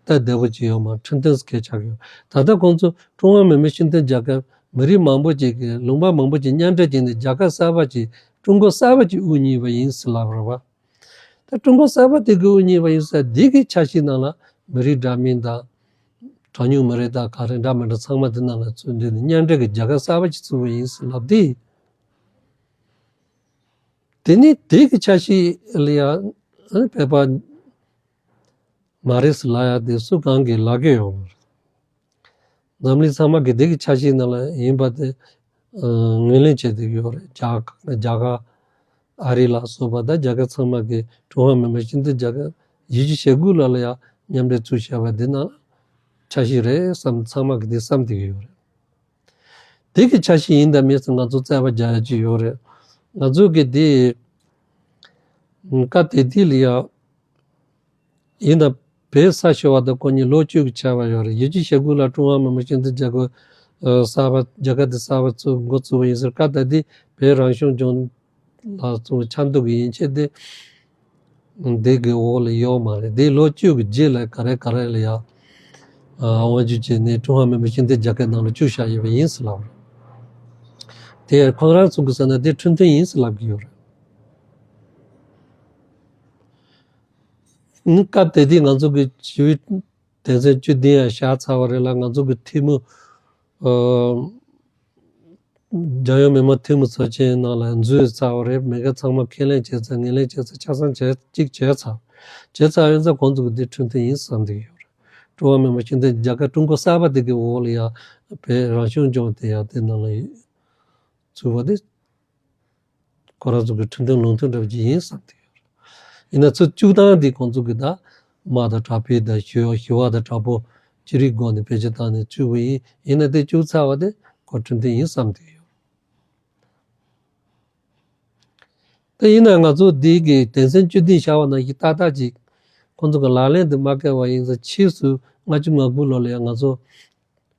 སྟབས་བདེ་པོ་ཅིག་ཡོད་མ་རེད། འཕྲོད་བསྟེན་གས་ཆགས་ཀྱི་ཡོད། ད་ལྟ་ཁོང་ཚོ་ཀྲུང་ཧྭ་མི་དམངས་སྤྱི་མཐུན་རྒྱལ་ཁབ་མི་རིགས་མང་པོ་ཅིག་གིས་ལུང་པ་མང་པོ་ཅིག་མཉམ་འབྲེལ་བྱས་ནས་རྒྱལ་ཁབ་གསར་པ་ཅིག་ཀྲུང་གོ་གསར་པ་ཅིག་དབུ་བརྙེས་པ་ཡིན་ཟེར་ལབ་རེད་བ། ད་ཀྲུང་གོ་གསར་པ་དེ་གི་དབུ་བརྙེས་པ་ཡིན་ཟེར། འདི་གི་ཆ་ཤས་ནང་ལ་མི་རིགས་འདྲ་མིན་དང་། གྲངས་ཉུང་མི་རིགས་དང་ག་རེ་འདྲ་མི་འདྲ་ཚང་མ་དེ་ནང་ལ་ཚུད་འདུག་ནས་མཉམ་འབྲེལ་གྱི་རྒྱལ་ཁབ་གསར་པ་ཞིག་བཙུགས་པ་ཡིན་ཟེར་ལབ་དུས། དེ་ནི་དེ་གི་ཆ་ཤས་ལ་ཡང་ཨ་ནི་བོད་པ་མ་རེད་ཟེར་ལབ་ཡ་དེ་སུ་གང་གིས་ལབ་ཀྱི་ཡོད་མ་རེད། འཛམ་གླིང་ཚང་མ་གི་དེ་གི་ཆ་ཤས་ནང་ལ་ཡིན་པ་དེ་ཨ་ངོས་ལེན་བྱེད་བསྡད་ཡོད་རེད། རྒྱ་རྒྱ་གར་ཨ་རི་ལ་སོགས་པ་དང་རྒྱལ་ཁབ་ཚང་མ་གི་ཀྲུང་ཧྭ་མི་དམངས་སྤྱི་མཐུན་རྒྱལ་ཁབ་བཞི་བཅུ་ཞེ་དགུ་ལ་ལ་ཡང་མཉམ་འབྲེལ་བཙུགས་བཞག་པ་འདི་ནང་ལ་ཆ་ཤས་རེད་བསམ། ཚང་མ་གི་དེ་བསམ་བསྡད་ཀྱི་ཡོད་རེད། དེ་གི་ཆ་ཤས་ཡིན་དང་མིན་ཟེར་ང་ཚོ་རྩོད་པ་རྒྱག་ཡ་ཅིག་ཡོད་རེད། ང་ཚོ་གི་དེ་སྐབས་དེ་དུས་ལ་ཡང་ཡིན་ན་བོད་ས་ཤོར་བ་དང་ཁོ་གཉིས་ལོ་བཅུ་གི་ཆར་བ་ཡོད་རེད། བཞི་བཅུ་ཞེ་དགུ་ལ་ཀྲུང་ཧྭ་མི་དམངས་སྤྱི་མཐུན་རྒྱལ་ཁབ་ཨ་གསར་པ་རྒྱལ་ཁབ་དེ་གསར་པ་བཙུགས་འགོ་བཙུགས་པ་ཡིན་ཟེར། སྐབས་ད་དེ་བོད་རང་སྐྱོང་ལྗོངས་ལ་བཙུགས་ཆབ་མདོ་གི་ཡན་ཆད་དེ་དེ་གི་འོག་ལ་ཡོད་མ་རེད། དེ་ལོ་བཅུ་གི་རྗེས་ལ་ག་རེ་ག་རེ་ལ་ཡ་ཨ་དབང་སྒྱུར་བྱས་ནས་ཀྲུང་ཧྭ་མི་དམངས་སྤྱི་མཐུན་རྒྱལ་ཁབ་ནང་ལ་བཅུག་བཞག་ཡོད་པ་ཡིན་ཟེར་ལབ་རེད། དེ་ཁོང་རང་ཚོ་གི་ཟེར་ན་དེ་འཕྲོད་བསྟེན་ཡིན་ཟེར་ལབ་ཀྱི་ཡོད་རེད། ནི་སྐབས་དེ་དུས་ང་ཚོ་གི་ཞི་བའི་དོན་ཚན་བཅུ་བདུན་ཡང་བཞག་ཚར་བ་རེད་ལ། ང་ཚོ་གི་འཐུས་མི་ཨ་རྒྱལ་ཡོངས་མི་དམངས་འཐུས་མི་ཚོགས་ཆེན་ནང་ལ་འཛུལ་ཚར་བ་རེད། མི་སྒེར་ཚང་མ་ཁས་ལེན་བྱས་ཚར། ངོས་ལེན་བྱས་ཚར། ཆ་ཚང་བྱས་གཅིག་བྱས་ཚར། བྱས་ཚར་ཡོད་ཙང་ཁོང་ཚོ་གི་འདི་འཕྲོད་བསྟེན་ཡིན་བསམ་བསྡད་ཀྱི་ཡོད་རེད། ཀྲུང་ཧྭ་མི་དམངས་སྤྱི་མཐུན་རྒྱལ་ཁབ་ཀྲུང་གོ་གསར་པ་དེ་གི་འོག་ལ་ཡང་བོད་རང་སྐྱོང་ལྗོངས་དེ་ཡང་དེ་ནང་ལ་ཚུད་པ་དེ་ཁོ་རང་ཚོ་གི་འཕྲོད་བསྟེན་ལུགས་མཐུན་འདྲ་བ་ཅིག་ཡིན་བསམ་གྱི་ཡོད་རེད། ཡིན་ན་ཚུར་བཅུག་སྟངས་འདི་ཁོང་ཚོ་གི་ད་དམག་དང་དྲག་སྤེལ་དང་ཞི་བ་ཞི་བ་དང་དྲག་པོ་ཅི་རིགས་སྒོ་ནས་བེད་སྤྱོད་བཏང་ནས་བཅུག་པ་ཡིན། ཡིན་ན་དེ་བཅུག་ཚར་བ་དེ་ཁོ་འཕྲོད་བསྟེན་ཡིན་བསམ་གྱི་ཡོད། དེ་ཡིན་ན་ང་ཚོ་འདི་གི་དོན་ཚན་བཅུ་བདུན་བཞག་པ་ནང་བཞིན་ཏག་ཏག་ཅིག་ཁོང་ཚོ་གི་ལག་ལེན་དུ་མ་བཀལ་བ་ཡིན་ཙང་། ཕྱིས་སུ་ལྔ་བཅུ་ང་དགུ་ལོ་ལ་ཡང་ང་ཚོ་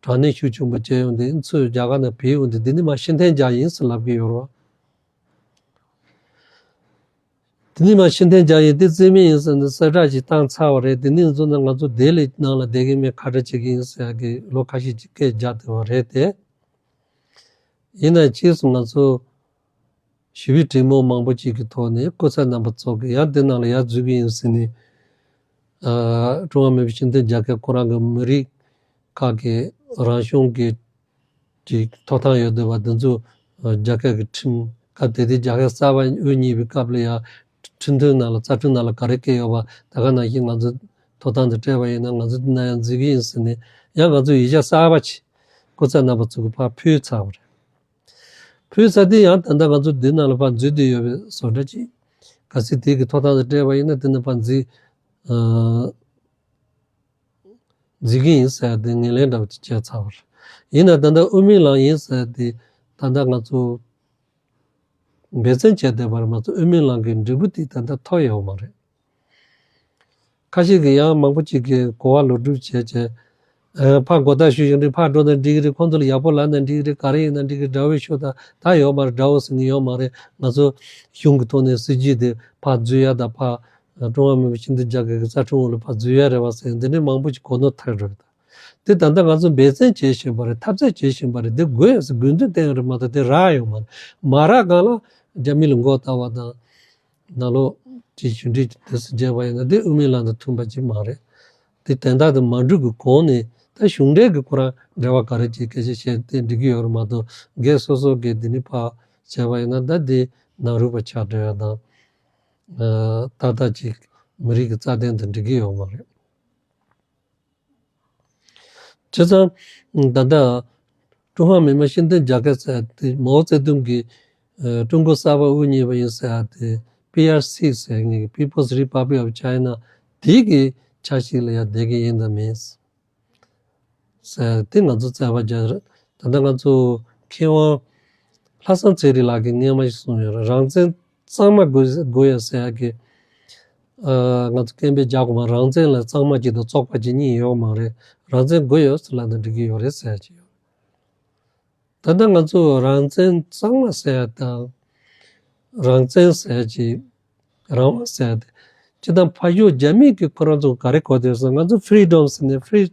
དྲག་གནོན་ཤུགས་ཆེན་པོ་བྱས་ཡོང་དུས། ཚུར་རྒྱ་གར་ནང་བུད་ཡོང་དུས། འདི་ནི་མ་ཕྱིར་འཐེན་རྒྱག་ཡིན་ཟེར་ལབ་ཀྱི་ཡོད་རེད། དེ་ནི་མ་ཕྱིར་འཐེན་རྒྱག་ཡིན། དེ་རྩིས་མེད་ཡིན་ཟེར་ནས་གསལ་བསྒྲགས་ཤིག་བཏང་ཚར་བ་རེད། དེ་ནས་བཟུང་ནས་ང་ཚོ་དེ་ལས་ནང་ལ་བསྡད་ཀྱི་མེད། ཁ་བྲལ་བྱེད་ཀྱི་ཡིན་ཟེར་ཡག་གི་ལོ་ཁ་ཤས་ཅིག་སྐད་རྒྱག་བསྡད་པ་རེད་དེ། ཡིན་ན་ཕྱིས་སུ་ང་ཚོ་ཞི་བའི་གྲོས་མོལ་མང་པོ་ཅིག་གི་ཐོག་ནས་སྐུ་ཚབ་རྣམ་པ་ཚོ་གིས་ཡང་དེ་ནང་ལ་ཡར་འཛུལ་གྱི་ཡིན་ཟེར་ནས། ཨ་ཀྲུང་ཧྭ་མི་དམངས་སྤྱི་མཐུན་རྒྱལ་ཁབ་ཁོ་རང་གི་མི་རིགས་ཁག་གི་རང་སྐྱོང་གི་ཅིག་ཐོབ་ཐང་ཡོད་འདུག་པ། འདི་ཚོ་ཨ་རྒྱལ་ཁབ་ཀྱི་ཁྲིམས། སྐབས་དེ་དུས་རྒྱལ་ཁབ་གསར་པ་དབུ་བརྙེས་པའི་སྐབས་ལ་ཡང་ཁྲིམས་མཐུན་ནང་ལ། རྩ་ཁྲིམས་ནང་ལ་ག་རེ་བཀོད་ཡོད་པ་ད་ག་ནང་བཞིན་ང་ཚོ་ ཐོབ་ཐང་དེ་སྤྲད་པ་ཡིན་ན་ང་ཚོ་འདི་ན་ཡང་འཛུལ་གྱི་ཡིན་ཟེར་ནས་ཡང་ང་ཚོ་ཡིག་ཆ་གསར་པ་ཅིག་སྐུ་ཚབ་རྣམ་པ་ཚོ་གི་ཕར་ཕུལ་ཚར་བ་རེད། ཕུལ་ཚར་དེ་ཡང་ད་ལྟ་ང་ཚོ་འདི་ནང་ལ་ཕར་འཛུལ་བསྡད་ཡོད་པའི་བཟོ་འདྲ་ཅིག་གལ་སྲིད་དེ་གི་ཐོབ་ཐང་དེ་སྤྲད་པ་ཡིན་ན་དེ་ནས་ཕར་འཛུལ་ཨ། འཛུལ་གྱི་ཡིན་ཟེར་ཏེ་ངོས་ལེན་འདྲ་བོ་ཅིག་བྱས་ཚར་བ་རེད། ཡིན་ན་ད་ལྟ་དབུ་མའི་ལམ་ཡིན་ཟེར་ཏེ་ད་ལྟ་ང་ཚོ་འབད་བརྩོན་བྱས་བསྡད་པ་རེད་མ་གཏོགས་དབུ་མའི་ལམ་གྱི་འབྲས་བུ་དེ་ད་ལྟ་ཐོབ་ཡོད་མ་རེད། ཁ་ཤས་ཀྱིས་ཡང་མང་པོ་ཅིག་གིས་གོ་བ་ལོག་སྒྲུབ་བྱས་བྱས། ཨ། ཕར་མགོ་བཏགས་ཞུ་ཡོང་དུས་ཕར་འགྲོ་ན་འགྲིག་གི་རེད། ཁོང་ཚོ་ལ་ཡག་པོ་ལབ་ན་འགྲིག་གི་རེད། ག་རེ་ཡིན་ན་འགྲིག་གི་རེད། དགྲ་བོའི་ཕྱོགས་དང་ད་ཡོད་མ་རེད། དགྲ་བོ་ཟེར་མཁན་ཡོད་མ་རེད། ང་ཚོ་གཞུང་གི་ཐོག་ནས་སྲིད་ཇུས་དེ་ཕར་འཛུལ་ཡ་དང་ཕར་ཀྲུང་ཧྭ་མི་དམངས་སྤྱི་མཐུན་རྒྱལ་ཁབ་ཀྱི་རྩ་ཁྲིམས་འོག་ལ་ཕར་འཛུལ་ཡ་རེད་བ་ཟེར་འདི་འདྲའི་མང་པོ་ཞིག་གོ་ནོར་ཐེབས་འགྲོ་གི་འདུག་དེ་ད་ལྟ་ང་ཚོ་འབད་བརྩོན་བྱེད་བཞིན་པ་རེད། འཐབ་རྩོད་བྱེད་བཞིན་པ་རེད། དེ་དགོས་ཡ་ཟེར་དགོས་འདུན་བསྟན་ཡ་རེད་མ་གཏོགས་དེ་རག་ཡོད་མ་རེད། མ་རག་གོང་ལ་རྒྱ་མི་ལ་མགོ་བཏགས་པ་དང་། ནང་ལོགས་ཀྱི་ཞུ་འབྲེལ་དེ་སུ་བྱས་པ་ཡིན་ན་དེ་དབུ་མའི་ལམ་དང་མཐུན་པ་ཅིག་མ་རེད། དེ་དན་རྟགས་དེ་མ་འགྲུབ་ཀྱི་གོང་ནས་ད་གཞུང་འབྲེལ་གྱི་ཁོ་རང་འབྲེལ་བ་ག་རེ་ཅིག་སྐད་ཆ་བཤད་དེ་འགྲིག་གི་ཡོད་རེད་མ་གཏོགས་སྒེར་སོ་སོ་གི་དེ་ནི་ཕར་བྱས་པ་ཡིན་ན་ད་དེ་ནང་རུལ་བ་ཆགས་འགྲོ་ཡ་དང་། ཨ། ཏག་ཏག་ཅིག་མི་རིགས་ཀྱི་རྩ་དོན་དང་འགྲིག་གི་ཡོད་མ་རེད། བྱས་ཙང་ད་ལྟ་ཀྲུང་ཧྭ་མི་དམངས་སྤྱི་མཐུན་རྒྱལ་ཁབ་ཟེར་ཡ་དེ་མའོ་ཙེ་ཏུང་གིས་ཨ། ཀྲུང་གོ་གསར་པ་དབུ་བརྙེས་པ་ཡིན་ཟེར་ཡ་དེ་པི་ཨར་སི་ཟེར་མཁན་གྱི་People's Republic of China དེ་གི་ཆ་ཤས་ལ་ཡ་བསྡད་ཀྱི་ཡིན་དང་མིན་ཟེར་ཡ་དེ་ང་ཚོ་རྩོད་པ་རྒྱག་རེད། ད་ལྟ་ང་ཚོ་མཁས་དབང་ལྷ་བསམ་ཚེ་རིང་ལགས་ཀྱིས་སྔོན་མ་ཞིག་གསུངས་ཡོད་རེད། རང་བཙན་གཙང་མ་དགོས་དགོས་ཡ་ཟེར་ཡ་གི་ཨ། ང་ཚོ་སྐད་འབོད་རྒྱག་དགོས་མ། རང་བཙན་ལ་གཙང་མ་གཅིག་དང་བཙོག་པ་གཅིག་གཉིས་ཡོད་མ་རེད། རང་བཙན་དགོས་ཡོད་ཟེར་ལབ་ན་འགྲིག་གི་ཡོད་རེད་ཟེར་གྱི་ཡོད། ད་ལྟ་ང་ཚོ་རང་བཙན་གཙང་མ་ཟེར་ཡ་དང་། རང་བཙན་ཟེར་ཡ་ཅིག་རང་དབང་ཟེར་ཡ་དེ། སྤྱིར་བཏང་ཕ་ཡུལ་རྒྱ་མི་གིས་ཁོ་རང་ཚོ་ག་རེ་གོ་དེ་ཟེར་ང་ཚོ་Freedom ཟེར་ནས་Free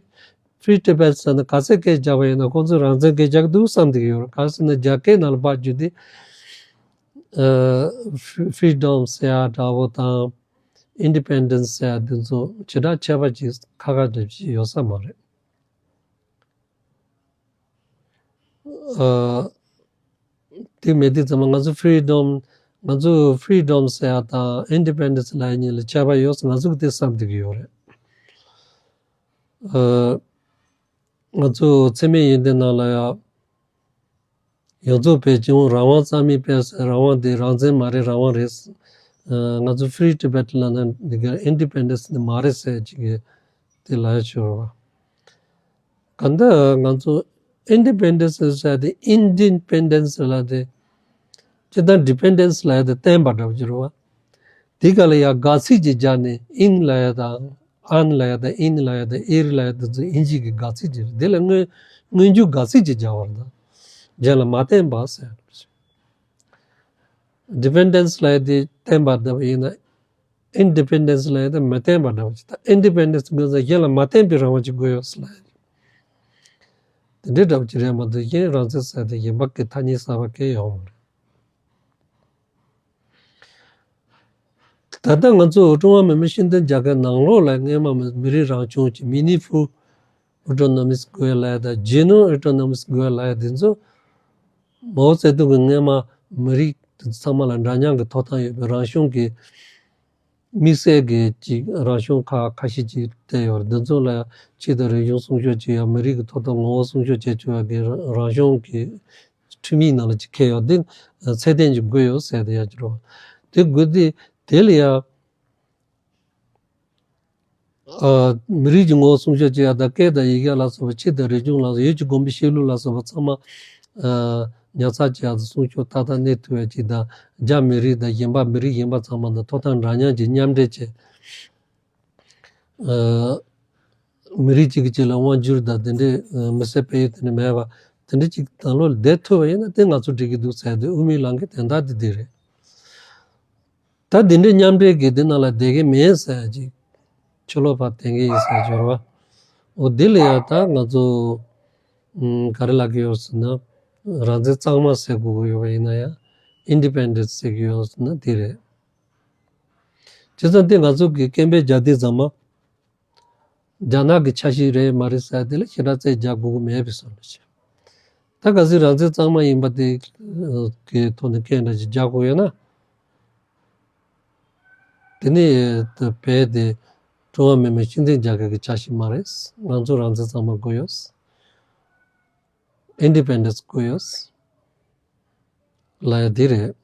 Free Tibet ཟེར་ན་ག་ཚད་སྐད་རྒྱག་པ་ཡིན་ན་ཁོང་ཚོས་རང་བཙན་སྐད་རྒྱག་གི་འདུག་བསམ་བསྡད་ཀྱི་ཡོད་རེད། ག་རེ་ཟེར་ན་རྒྱ་སྐད་ནང་ལ་ཕར་བསྒྱུར་ཏེ། ཨ། Free- Freedom ཟེར་ཡ་འདྲ་བོ་དང་། Independence ཟེར་ཡ་འདི་ཚོ་བྱེ་བྲག་ཁྱད་པར་ཅིག་ཁ་ཁ་འདྲ་ཅིག་ཡོད་ས་མ་རེད། ཨ། དེ་མེད་དུས་ཙམ་པ་ང་ཚོ་Freedom ང་ཚོ་Freedom ཟེར་ཡ་དང་Independence ལབ་ཡ་གཉིས་ལ་ཁྱད་པར་ཡོད་ཟེར་ང་ཚོ་གིས་དེ་བསམ་བསྡད་ཀྱི་ཡོད་རེད། ཨ། ང་ཚོ་འཚེ་མེད་ཡོན་ཏན་ནང་ལ་ཡང་། ཡོངས་རྫོགས་པའི་སྤྱི་དབང་རང་དབང་རྩ་མེད་པས་ཟེར། རང་དབང་དེ་རང་བཙན་མ་རེད། རང་དབང་རེད། ཨ། ང་ཚོ་Free Tibet ལབ་ན་འདི་ག་Independence ནི་མ་རེད་ཟེར་ཅིག་གི་དེ་ལབ་ཡ་ཤོར་བ། གང་ལྟར་ང་ཚོ་Independence ཟེར་དེ་Independence ལབ་དེ་སྤྱིར་བཏང་Dependence ལབ་ཡ་དེ་བརྟེན་པ་འདྲ་བོ་ཅིག་རེད་བ། དེ་ག་ལ་ཡང་དགག་ཚིག་ཅིག་སྦྱར་ནས་ཨིན་ལབ་ཡ་དང་ཨན་ལབ་ཡ་དང་ཨིན་ལབ་ཡ་དང་ཨིར་ལབ་ཡ་དེ་ཚོ་ཨིན་ཇི་གི་དགག་ཚིག་ཅིག་རེད། དེ་ལ་སྔོན་སྔོན་འཇུག་དགག་ཚིག་ཅིག་སྦྱར་བ་རེད་ད། གཞན་ལ་མ་བརྟེན་པ་ཟེར། Dependence ལབ་ཡ་དེ་བརྟེན་པ་འདྲ་བ་ཡིན་ན། Independence ལབ་ཡ་དེ་མི་བརྟེན་པ་འདྲ་བ་ཅིག་ད། Independence དགོས་ན་གཞན་ལ་མ་བརྟེན་པའི་རང་དབང་ཅིག་དགོས་ཡོད་ཟེར་ལབ་ཡ། དེ་འདྲའི་འདྲ་བ་ཅིག་རེད་མ་གཏོགས་གཞན་རང་བཙན་ཟེར་དེ་གཞན་པ་གི་ཐ་སྙད་གསར་པ་གང་ཡང་ཡོད་མ་རེད། ད་ལྟ་ང་ཚོ་ཀྲུང་ཧྭ་མི་དམངས་སྤྱི་མཐུན་རྒྱལ་ཁབ་ནང་ལོགས་ལ་སྔོན་མ་མི་རིགས་རང་སྐྱོང་གི་Meaningful Autonomous དགོས་ལབ་ཡ་དང་Genuine Autonomous དགོས་ལབ་ཡ་དེ་ཚོ་མའོ་ཙེ་ཏུང་གིས་སྔོན་མ་མི་རིགས་དེ་ཚང་མ་ལ་འདྲ་མཉམ་གྱི་ཐོབ་ཐང་ཡོད་པའི་རང་སྐྱོང་གི་དམིགས་བསལ་གྱི་ཅིག་རང་སྐྱོང་ཁག་ཁ་ཤས་ཅིག་བསྟན་ཡོད་རེད། འདི་ཚོ་ལ་ཆོས་དང་རིག་གཞུང་སྲུང་སྐྱོབ་བྱེད་ཡ། མི་རིགས་ཀྱི་ཐོབ་ཐང་ངོ་བོ་སྲུང་སྐྱོབ་བྱེད་ཆོག་ཡ་གི་རང་སྐྱོང་གི་ཁྲིམས་ཡིག་ནང་ལ་ཅིག་འཁོད་ཡོད། འདི་ཚད་ལྡན་ཅིག་དགོས་ཡོད་ཟེར་ཏེ་ཡ་ཅིག་རེད་བ། དེ་དགོས་དུས་དེ་ལ་ཡ། ཨ། མི་རིགས་ཀྱི་ངོ་བོ་སྲུང་སྐྱོབ་བྱེད་ཡ་དང་། སྐད་དང་ཡི་གེ་ལ་སོགས་པ། ཆོས་དང་རིག་གཞུང་ལ་སོགས། ཡུལ་གྱི་དགོན་པའི་གཤིས་ལུགས་ལ་སོགས་པ་ཚང་མ། ཨ། ཉར་ཚགས་བྱེད་ཡ་དང་སྲུང་སྐྱོབ་ཏག་ཏག་གནས་ཐུབ་ཡ་ཅིག་དང་། རྒྱ་མི་རིགས་དང་གཞན་པ་མི་རིགས་གཞན་པ་ཚང་མ་དང་ཐོབ་ཐང་འདྲ་མཉམ་གྱི་མཉམ་འབྲེལ་བྱས། ཨ། མི་རིགས་གཅིག་གིས་གཅིག་ལ་དབང་བསྒྱུར་དང་དེ་འདྲའི་མི་སེར་སྤེལ་ཡུལ་དེ་འདྲ་མེད་པ། དེ་འདྲ་ཅིག་ནང་ལོགས་ལ་བསྡད་ཐུབ་པ་ཡིན་ན་དེ་ང་ཚོ་འགྲིག་གི་འདུག་ཟེར་དེ་དབུ་མའི་ལམ་གྱི་དན་རྟགས་དེ་འདི་རེད། ད་འདི་འདྲའི་མཉམ་འབྲེལ་གྱི་འདི་ནང་ལ་བསྡད་ཀྱི་མེད་ཟེར་ཅིག་ཕྱི་ལོགས་ཕར་བསྟན་གྱི་ཡིན་ཟེར་སྦྱོར་བ། འོ་འདི་ལ་ཡང་ད་ང་ཚོ་ཨུམ། ག་རེ་ལབ་ཀྱི་ཡོད་ཟེར་ན། རང་བཙན་གཙང་མ་ཟེར་དགོས་ཀྱི་ཡོད་པ་ཡིན་ན་ཡང་Independence ཟེར་གྱི་ཡོད་ཟེར་ན་འདི་རེད། བྱས་ཙང་འདི་ང་ཚོ་གི་སྐད་འབོད་རྒྱག་དུས་ཙམ་པ། རྒྱ་ནག་གི་ཆ་ཤས་རེད་མ་རེད་ཟེར་དེ་ལ་ཞེ་དྲག་རྩོད་རྒྱག་དགོས་ཀྱི་མེད་པའི་བཟོ་འདྲ་ཞིག་ད་གལ་སྲིད་རང་བཙན་གཙང་མ་ཡིན་པ་དེ་གི་ཐོག་ནས་སྐད་འདྲ་ཞིག་རྒྱག་དགོས་ཡོད་ན། དེ་ནས་བལ་དེ་ ཀྲུང་ཧྭ་མི་དམངས་སྤྱི་མཐུན་རྒྱལ་ཁབ་ཀྱི་ཆ་ཤས་མ་རེད། ང་ཚོ་རང་བཙན་གཙང་མ་དགོས་ཡོད། ཨིན་ཌི་པེན་ཌེན་སི་དགོས་ཡོད་ལབ་ཡ་དེ་རེད།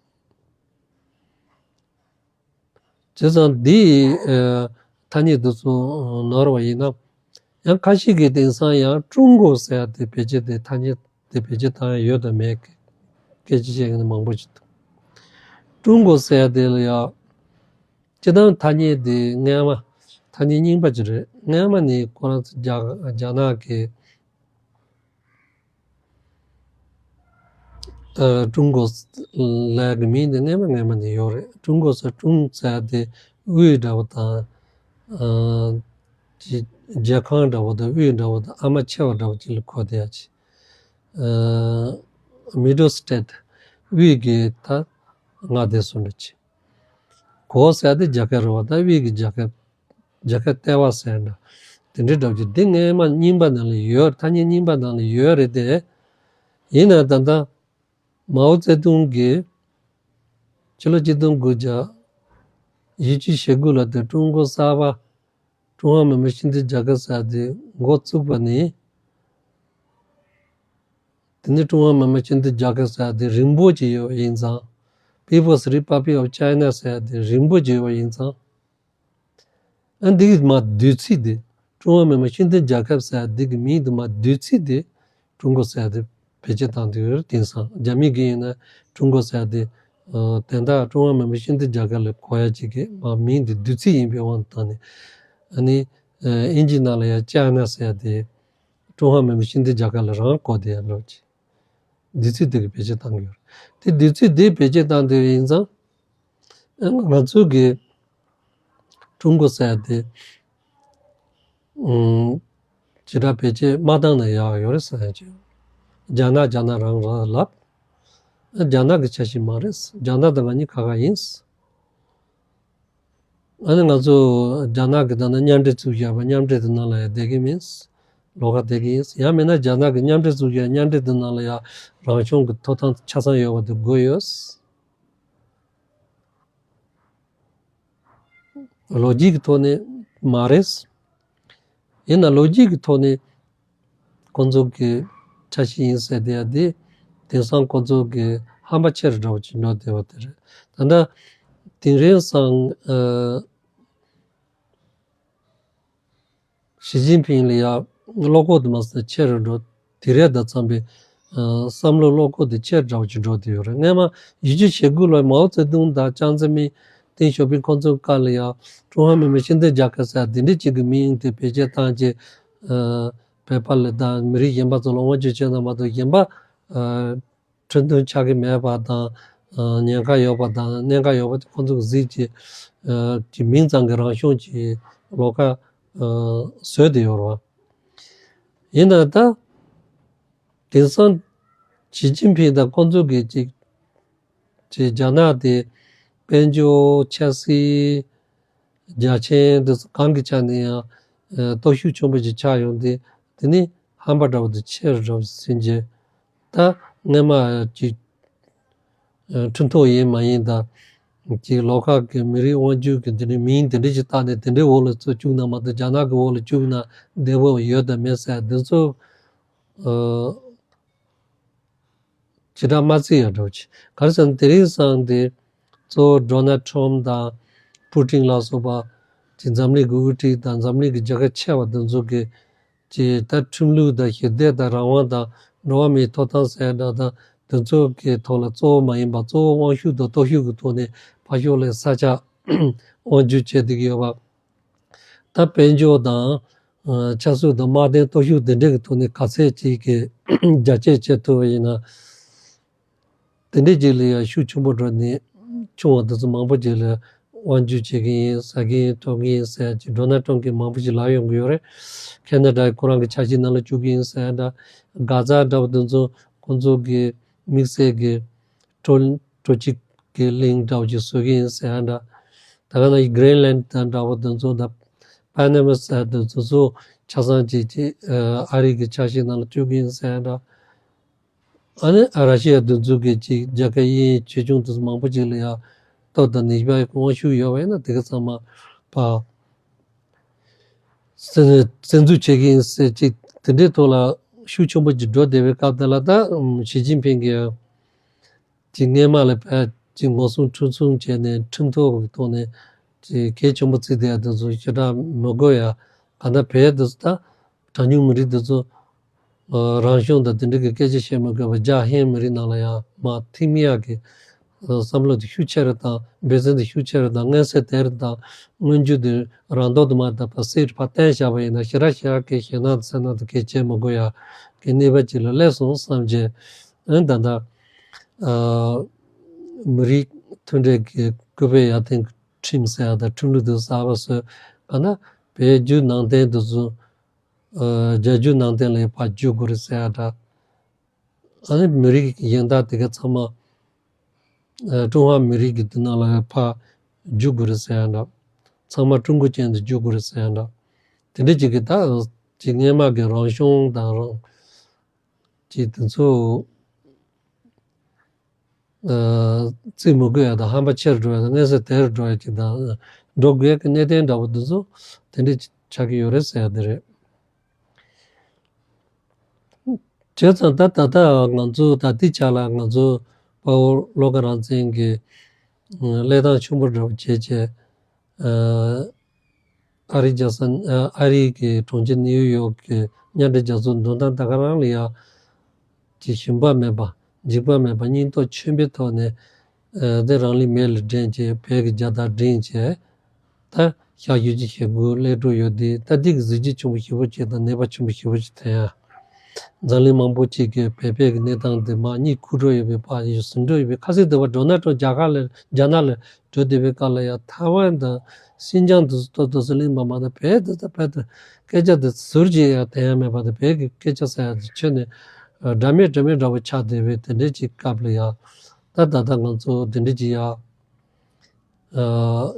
བྱས་ཙང་འདིའི་ཨ་ཐ་སྙད་དེ་ཚོ་ནོར་བ་ཡིན་ན། ཡང་ཁ་ཤས་ཀྱིས་དེང་སང་ཡང་ཀྲུང་གོ་ཟེར་ཡ་དེ་བེད་སྤྱོད་དེ་ཐ་སྙད་དེ་བེད་སྤྱོད་བཏང་ཡ་ཡོད་དམ་མེད་སྐད་ཆ་བཤད་མཁན་མང་པོ་ཞིག་འདུག་ཀྲུང་གོ་ཟེར་ཡ་དེ་ལ་ཡང་སྤྱིར་བཏང་ཐ་སྙད་དེ་སྔས་མ་ཐ་སྙད་རྙིང་པ་ཅིག་རེད། སྔས་མ་ནི་ཁོ་རང་ཚོ་རྒྱ་རྒྱ་ནག་གི་ཀྲུང་གོ་ལབ་ཀྱི་མིང་དེ་སྔས་མ་སྔས་མ་ནས་ཡོད་རེད། ཀྲུང་གོ་ཟེར་ཀྲུང་ཟེར་དེ་དབུས་འདྲ་བོ་དང་། ཨ་ཅི་རྒྱལ་ཁང་འདྲ་བོ་དང་དབུས་འདྲ་བོ་དང་ཨ་མ་ཆེ་བ་འདྲ་བོ་ཅིག་ལ་གོ་བསྡད་ཡ་ཅིག་ཨ་མི་ཌལ་སི་ཊེཊ། དབུས་ཀྱི་ད་མངའ་སྡེ་སུ་འདྲ་ཅིག་གོ་ཟེར་དེ་རྒྱལ་ཁབ་རེད་བ། ད་དབུས་ཀྱི་རྒྱལ་ཁབ། རྒྱལ་ཁབ་ལྟེ་བ་ཟེར་འདྲ། དེ་འདྲའི་འདྲ་བོ་ཅིག་འདི་སྔས་མ་རྙིང་པ་ནང་ལ་ཡོད། ཐ་སྙད་རྙིང་པ་ནང་ལ་ཡོད་རེད་དེ། ཡིན་ན་ད་ལྟ་མའོ་ཙེ་ཏུང་གིས་ཕྱི་ལོ་ཆིག་སྟོང་དགུ་བརྒྱ་བཞི་བཅུ་ཞེ་དགུ་ལ་དེ་ཀྲུང་གོ་གསར་པ། ཀྲུང་ཧྭ་མི་དམངས་སྤྱི་མཐུན་རྒྱལ་ཁབ་ཟེར་དེ་འགོ་བཙུགས་པ་ནི། དེ་ནི་ཀྲུང་ཧྭ་མི་དམངས་སྤྱི་མཐུན་རྒྱལ་ཁབ་ཟེར་དེ་རིང་པོ་ཅིག་ཡོད་པ་ཡིན་ཙང་། People's Republic of China ཟེར་དེ་རིང་པོ་ཅིག་ཡོད་པ་ཡིན་ཙང་། ཨ་འདི་གི་མ་བསྡུས་ཚིག་དེ། ཀྲུང་ཧྭ་མི་དམངས་སྤྱི་མཐུན་རྒྱལ་ཁབ་ཟེར་འདི་གི་མིང་དེ་མ་བསྡུས་ཚིག་དེ་ཀྲུང་གོ་ཟེར་དེ་བེད་སྤྱོད་བཏང་དུས་ཡོད་རེད། དེང་སང་རྒྱ་མི་གི་ཡིན་ན་ཀྲུང་གོ་ཟེར་དེ་ཨ་དོན་དག་ཀྲུང་ཧྭ་མི་དམངས་སྤྱི་མཐུན་རྒྱལ་ཁབ་ལ་གོ་ཡ་ཅིག་གི་མ་མིང་དེ་བསྡུས་ཚིག་ཡིན་པའི་དབང་དུ་བཏང་ནས། ཨ་ནི་ཨ་ཨིན་ཇི་ནང་ལ་ཡ་ཅཱའི་ན་ཟེར་དེ་ཀྲུང་ཧྭ་མི་དམངས་སྤྱི་མཐུན་རྒྱལ་ཁབ་ལ་རང་གོ་བསྡད་ཡ་འདྲ་བོ་ཅིག་བསྡུས་ཚིག་དེ་གི་བེད་སྤྱོད་བཏང་གི་ཡོད་རེད། དེ་བསྡུས་ཚིག་དེ་བེད་སྤྱོད་བཏང་དུས་ཡིན་ཙང་། ང་ཚོ་གི་ཀྲུང་གོ་ཟེར་དེ་ཨུམ་ཇི་འདྲ་བེད་སྤྱོད་མ་བཏང་ན་ཡག་ཡོད་རེད་བསམ་ཡ་ཅིག་རྒྱ་ནག་རྒྱ་ནག་རང་རང་ལབ། རྒྱ་ནག་གི་ཆ་ཤས་མ་རེད། རྒྱ་ནག་དང་ང་གཉིས་ཁ་ཁ་ཡིན། ཨ་ནི་ང་ཚོ་རྒྱ་ནག་གི་ད་ནང་མཉམ་འབྲེལ་བཙུགས་བཞག་པ། མཉམ་འབྲེལ་དེ་ནང་ལ་ཡང་བསྡད་ཀྱི་མིན། ལོགས་ཀ་བསྡད་ཀྱི་ཡིན། ཡང་མིན་ན་རྒྱ་ནག་གི་མཉམ་འབྲེལ་བཙུགས་བཞག་མཉམ་འབྲེལ་དེ་ནང་ལ་ཡང་རང་སྐྱོང་གི་ཐོབ་ཐང་ཆ་ཚང་ཡོད་པ་དེ་དགོས་ཡོད། ལོ་རྒྱུས་ཀྱི་ཐོག་ནས་མ་རེད། ཡིན་ན་ལོ་རྒྱུས་ཀྱི་ཐོག་ནས་ཁོང་ཚོ་གི་ཆ་ཤས་ཡིན་ཟེར་དེ་ཡ་དེ་དེང་སང་ཁོང་ཚོ་གི་ཧམ་པ་ཆེ་རུ་འགྲོ་བ་ཅིག་འགྲོ་བསྡད་པ་དེ་རེད། ད་ལྟ་དེང་རིང་སང་ཨ་ཞི་ཅིན་ཕིང་ལ་ཡ་བློ་ཁོག་དུ་མ་ཟད་ཆེ་རུ་འགྲོ། དེ་རེད། ད་འཚམས་པའི་ཨ་བསམ་བློ་བློ་ཁོག་དེ་ཆེ་རུ་འདྲ་བོ་ཅིག་འགྲོ་དེ་ཡོད་རེད། སྔས་མ་བཞི་བཅུ་ཞེ་དགུ་ལོའི་མའོ་ཙེ་ཏུང་དང་ཅང་ཙེ་མིན། ཏེང་ཞའོ་ཕིང་ཁོང་ཚོའི་སྐབས་ལ་ཡ་ཀྲུང་ཧྭ་མི་དམངས་སྤྱི་མཐུན་རྒྱལ་ཁབ་ཟེར་དེ་འདྲ་ཅིག་གི་མིང་དེ་བེད་སྤྱོད་བཏང་རྗེས་ཨ་བོད་པ་ལ་དང་མི་རིགས་གཞན་པ་ཚོ་ལ་དབང་སྒྱུར་བྱས་ན་མ་གཏོགས་གཞན་པ་ཨ་ཁྲིམས་མཐུན་ཆགས་ཀྱི་མེད་པ་དང་། ཨ་ཉེན་ཁ་ཡོད་པ་དང་གནད་འགག་ཡོད་པ་དེ་ཁོང་ཚོ་གི་གཟིགས་ཀྱི་ཨ་གི་མིང་ཙམ་གྱི་རང་སྐྱོང་གི་ལོགས་ཀ་ཨ་བཟོས་ཏེ་ཡོད་རེད་བ། ཡིན་ན་ད་དེང་སང་ཞི་ཅིན་ཕིང་དང་ཁོང་ཚོ་གི་ཅིག་ཅིག་རྒྱ་ནག་དེ་དཔལ་འབྱོར། ཆབ་སྲིད། རྒྱལ་ཆེན་དེ་ཚོ་གང་གི་ཆ་ནས་ཡང་ཨ་སྟོབས་ཤུགས་ཆེན་པོ་ཞིག་ཆགས་ཡོང་དུས། དེ་ནི་ཧམ་པ་འདྲ་བོ་དེ་ཆེ་རུ་འགྲོ་ཟིན་རྗེས། ད་སྔས་མ་ཅིག་ཨ་ཁྲིམས་ཐོག་ཡིན་མ་ཡིན་དང་། ཅིག་ལོགས་ཁ་གི་མི་རིགས་དབང་སྒྱུར་གྱི་དེ་འདྲའི་མིང་དེ་འདྲ་ཞིག་བཏགས་ནས་དེ་འདྲའི་འོག་ལ་ཚུར་བཅུག་ན་མ་གཏོགས་རྒྱ་ནག་གི་འོག་ལ་བཅུག་ན་བདེ་པོ་ཡོད་དམ་མེད་ཟེར་དེ་ཚོ་ཨ་ཇི་འདྲ་མ་བརྩི་ཡ་འདྲ་བོ་ཅིག་ག་རེ་ཟེར་ན་དེ་རིང་སང་དེ་གཙོ་བོ་ཌོ་ནལ་ཊམ་དང་པུ་ཊིན་ལ་སོགས་པ་ཅིག་འཛམ་གླིང་གི་དབུ་ཁྲིད་དང་འཛམ་གླིང་གི་རྒྱལ་ཁབ་ཆེ་བ་དེ་ཚོ་གི་ཅིག་ད་ཁྲིམས་ལུགས་དང་ཞི་བདེ་དང་རང་དབང་དང་འགྲོ་བ་མིའི་ཐོབ་ཐང་ཟེར་འདྲ་དང་དེ་ཚོ་གི་ཐོག་ལ་གཙོ་བོ་མ་ཡིན་པ་གཙོ་བོ་དབང་ཤུགས་དང་སྟོབས་ཤུགས་ཀྱི་ཐོག་ནས་ཕར་ཕྱོགས་ལ་ས་ཆ་དབང་སྒྱུར་བྱས་བསྡད་ཀྱི་ཡོད་པ། ད་དཔལ་འབྱོར་དང་ཆབ་སྲིད་དང་དམག་དོན་སྟོབས་ཤུགས་དེ་འདྲ་གི་ཐོག་ནས་ག་ཚད་ཅིག་གི་རྒྱ་སྐྱེད་བྱེད་ཐུབ་པ་ཡིན་ན། དེ་འདྲའི་ཅིག་ལ་ཡང་ཤུགས་ཆེན་པོ་འགྲོ་ནས་ཆུང་བ་དེ་ཚོ་མང་པོ་ཅིག་ལ་དབང་སྒྱུར་བྱེད་ཀྱི་ཡིན། ཟ་གི་ཡིན། འཐུང་གི་ཡིན་ཟེར་ཅིག་ཌོ་ནལ་ཊམ་གྱིས་མང་པོ་ཅིག་ལབ་ཡོང་གི་ཡོད་རེད། ཁེ་ན་ཌ་ཁོ་རང་གི་ཆ་ཤས་ནང་ལ་བཅུག་གི་ཡིན་ཟེར་འདྲ། གྷ་ཛ་འདྲ་བོ་དེ་ཚོ་ཁོང་ཚོ་གི་དམིགས་བསལ་གྱི་ཊོ་ཊོ་ཅིག་གི་གླིང་འདྲ་བོ་ཅིག་བཟོ་གི་ཡིན་ཟེར་ཡ་འདྲ། ད་ག་ནང་གི་གྷི་རིན་ལན་དང་འདྲ་བོ་དེ་ཚོ་དང་པ་ན་མ་ཟེར་དེ་ཚོ་ཚོ་ཆ་ཚང་ཅིག་ཅིག་ཨ་རི་གི་ཆ་ཤས་ནང་ལ་བཅུག་གི་ཡིན་ཟེར་ཡ་འདྲ། ཨ་ནི་ཨ་ར་ཤི་ཡ་དེ་ཚོ་གི་ཅིག་རྒྱལ་ཁབ་དབྱིན་ཡིག་ཆེ་ཆུང་དེ་ཚོ་མང་པོ་ཅིག་ལ་ཡ་སྟོབས་དང་ནུས་པ་དབང་ཤུགས་ཡོད་པ་ཡིན་ན་དེ་ག་ཚང་མ་ཕར་ བཙན་བཙན་འཛུལ་བྱེད་ཀྱི་ཡིན་ཟེར་ཅིག་དེ་འདྲའི་ཐོག་ལ་ཤུགས་ཆེན་པོ་ཅིག་འགྲོ་བསྡད་པའི་སྐབས་དེ་ལ། ད་ཞི་ཅིན་ཕིང་གིས་ཅིག་སྔས་མ་ལ་ཕར་ཅིག་ངོ་སྲུང་ཁྲིམས་སྲུང་བྱས་ནས་ཁྲིམས་ཐོག་གི་ཐོག་ནས་ཅིག་གལ་ཆེན་པོ་བརྩིས་བསྡད་ཡ་དེ་ཚོ་ཞེ་དྲག་མི་དགོས་ཡ། གང་ལྟར་བོད་དེ་ཚོ་ད་གྲངས་ཉུང་མི་རིགས་དེ་ཚོ་རང་སྐྱོང་དང་དེ་འདྲ་གི་སྐད་ཆ་བཤད་མི་དགོས་པར་རྒྱ་ཧན་མི་རིགས་ནང་ལ་ཡང་མར་ཐིམ་ཡག་གི་བསམ་བློ་དེ་ཤུགས་ཆེ་རུ་བཏང་། འབད་བརྩོན་དེ་ཤུགས་ཆེ་རུ་བཏང་། མངོན་གསལ་དེ་རུ་བཏང་། མངོན་རྒྱུ་དེ་རང་རྟོགས་དུ་མ་བཏང་བ་སེར་ཕར་བསྟན་བཞག་པ་ཡིན་ན། ཞེ་དྲག་ཞེ་དྲག་གི་ཞེད་སྣང་སེམས་ནང་དུ་གལ་ཆེ་མི་དགོས་ཡག་གི་གནས་བབ་ཅིག་ལ་སླེབས་སོང་བསམ་བྱས། ཨ་ནི་ད་ལྟ་ཨ་མི་རིགས་མཐུན་སྒྲིལ་གྱི་སྐུལ་སྤེལ་ཡར་ཐོན་གྱི་ཁྲིམས་ཟེར་ཡ་དང་ཁྲིམས་ལུགས་དེ་གསར་པ་བཟོས། གང་ལྟར་བོད་བརྒྱུད་ནང་བསྟན་དེ་ཚོ་ཨ་རྒྱ་བརྒྱུད་ནང་བསྟན་ལ་ཡང་ཕར་བསྒྱུར་དགོས་རེད་ཟེར་ཡ་འདྲ། ཨ་ནི་མི་རིགས་གཞན་དག་དེ་ག་ཚང་མ་ཨ་ཀྲུང་ཧྭ་མི་རིགས་ཀྱི་དེ་ནང་ལ་ཡང་ཕར་བསྒྱུར་དགོས་རེད་ཟེར་ཡ་འདྲ། ཚང་མ་ཀྲུང་གོ་ཅན་དུ་བསྒྱུར་དགོས་རེད་ཟེར་ཡ་འདྲ། དེ་འདྲ་ཅིག་གི་ད་ཅིག་སྔས་མ་གི་རང་སྐྱོང་དང་རང་ཅིག་དེ་ཚོ་ཨ་བརྩི་མི་དགོས་ཡ་དང་ཧམ་པ་ཆེ་རུ་འགྲོ་ཡ་དང་། མངོན་གསལ་དལ་རུ་འགྲོ་ཡ་ཅིག་དང་འགྲོ་དགོས་ཀྱི་གནད་དོན་འདྲ་པོ་འདི་ཚོ་དེ་འདྲ་ཅིག་ཆགས་ཀྱི་ཡོད་རེད་ཟེར་ཡ་དེ་རེད། བྱས་ཙང་ད་ད་ལྟ་ང་ཚོ་ད་ལྟའི་ཆ་ལ་ང་ཚོ་དཔའ་བོ་བློ་དགའ་རང་བཙན་གྱི་ཨ་གླེང་སྟངས་ཆེན་པོ་འདྲ་པོ་བྱས་བྱས། ཨ་ཨ་རི་རྒྱལ་ས་ཨ་ཨ་རི་གི་གྲོང་ཁྱེར་ནིའུ་ཡོག་གི་མཉམ་འབྲེལ་རྒྱལ་ཚོགས་འདོན་ཐང་ད་ག་རང་ལ་ཡ་ཅིག་ཞུམ་པ་མེད་པ་འཇིགས་པ་མེད་པ་སྙིང་སྟོབས་ཆེན་པོའི་ཐོག་ནས་ཨ་དེ་རང་ལུས་མེ་ལ་སྦྲེང་བྱས། བོད་ཀྱི་རྒྱལ་དར་བསྒྲེངས་བྱས། ད་ཞག་བཞི་བཅུ་ཞེ་དགུ་སླེབས་འགྲོ་ཡོད་དུས། ད་འདི་གི་གཟི་བརྗིད་ཆེན་པོ་ཞེ་པོ་ཅིག་དང་ནད་པ་ཆེན་པོ་ཞེ་པོ་ཅིག་ཐོན་ཡ། འཛམ་གླིང་མང་པོ་ཅིག་གིས་བོད་པའི་གི་གནས་སྟངས་དེ་མར་གཉིད་ཁུག་འགྲོ་ཡོད་པའི་བར་ཡོད་ཟིན་འགྲོ་ཡོད་པའི་ཁ་སང་དེ་བར་མགྲོན་ནག་ཁྲོད་རྒྱ་གར་ལ་རྒྱ་ནག་ལ་འགྲོ་བསྡད་པའི་སྐབས་ལ་ཡང་ཐའེ་ཝན་དང་ཤིན་ཅང་དེ་ཚོ་ཏོག་ཏོག་ཙམ་གླེང་བ་མ་གཏོགས། བོད་དེ་ད་བོད་དེ་སྐད་ཆ་དེ་ཟུར་གྱིས་ཡང་ཐོན་ཡ་མེད་པ་དང་། བོད་ཀྱི་སྐད་ཆ་ཟེར་ཡ་དེ་ཁྱོན་ནས་འདྲ་མེད་འདྲ་མེད་འདྲ་པོ་ཆགས་བསྡད་པའི་དེ་འདྲའི་ཅིག་སྐབས་ལ་ཡང་། ད་ད་ལྟ་ང་ཚོ་དེ་འདྲའི་ཅིག་ཡ། ཨ་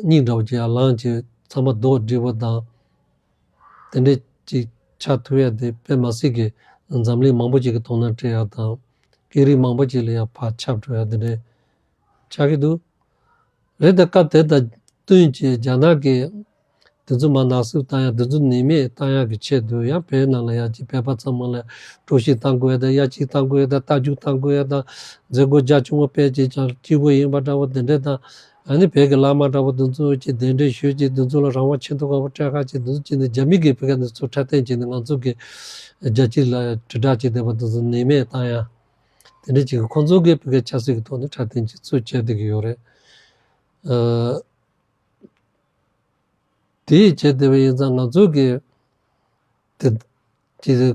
སྙིང་འདྲ་པོ་ཅིག་ཡར་ལངས་བྱས། ཚང་མ་རྡོག་སྒྲིལ་པོ་དང་དེ་འདྲས་ཅིག་ཆགས་ཐུབ་ཡ་དེ་དཔེ་མ་སྲིད་ཀྱི་འཛམ་གླིང་མང་པོ་ཅིག་གི་དོ་སྣང་སྤྲད་ཡ་དང་། སྐད་རིགས་མང་པོ་ཅིག་ལ་ཡང་ཕར་ཁྱབ་འགྲོ་ཡ་དེ་འདྲས་ཆགས་ཀྱི་འདུག་རེད། ད་སྐབས་དེ་དང་བསྟུན་བྱས་རྒྱ་ནག་གིས་དེ་ཚོ་མར་ནག་བསུབ་བཏང་ཡ། དེ་ཚོ་ནུས་མེད་བཏང་ཡག་གི་ཆེད་དུ་ཡང་བོད་ནང་ལ་ཡ་ཅིག་བོད་པ་ཚང་མ་ལ་དཀྲུག་ཤིང་བཏང་དགོས་ཡ་དང་། ཡ་གཅིག་བཏང་དགོས་ཡ་དང་། རྟ་རྒྱུག་བཏང་དགོས་ཡ་དང་། མཛད་སྒོ་རྒྱ་ཆུང་བ་སྤེལ་བྱས་ཀྱང་སྐྱིད་པོ་ཡིན་པ་འདྲ་བོ་དེ་འདྲས་དང་། ཨ་ནི་བོད་ཀྱི་བླ་མ་འདྲ་བོ་དེ་ཚོ་ཅིག་གདན་འདྲེན་ཞུས་བྱས། དེ་ཚོ་ལ་རང་དབང་ཆེ་མཐོ་ག་བ་སྤྲད་ཁ་ཅིག་དེ་ཚོ་བྱས་ནས། རྒྱ་མི་གིས་བོད་ཀྱི་འདི་ཚོ་འཁྲབ་སྟོན་བྱས་ནས་ང་ཚོ་གི་རྒྱལ་སྤྱི་ལ་དྲིལ་བསྒྲགས་བྱས་བསྡད་པ་དེ་ཚོ་ནུས་མེད་བཏང་ཡ། དེ་འདྲས་ཅིག་ཁོང་ཚོ་གིས་བོད་ཀྱི་ཆབ་སྲིད་ཀྱི་ཐོག་ནས་འཁྲབ་སྟོན་ཅིག་ཚུར་བྱས་བསྡད་ཀྱི་ཡོད་རེད། ཨ། དེ་བྱས་བསྡད་པ་ཡིན་ཙང་། ང་ཚོ་གི་དེ་དེ་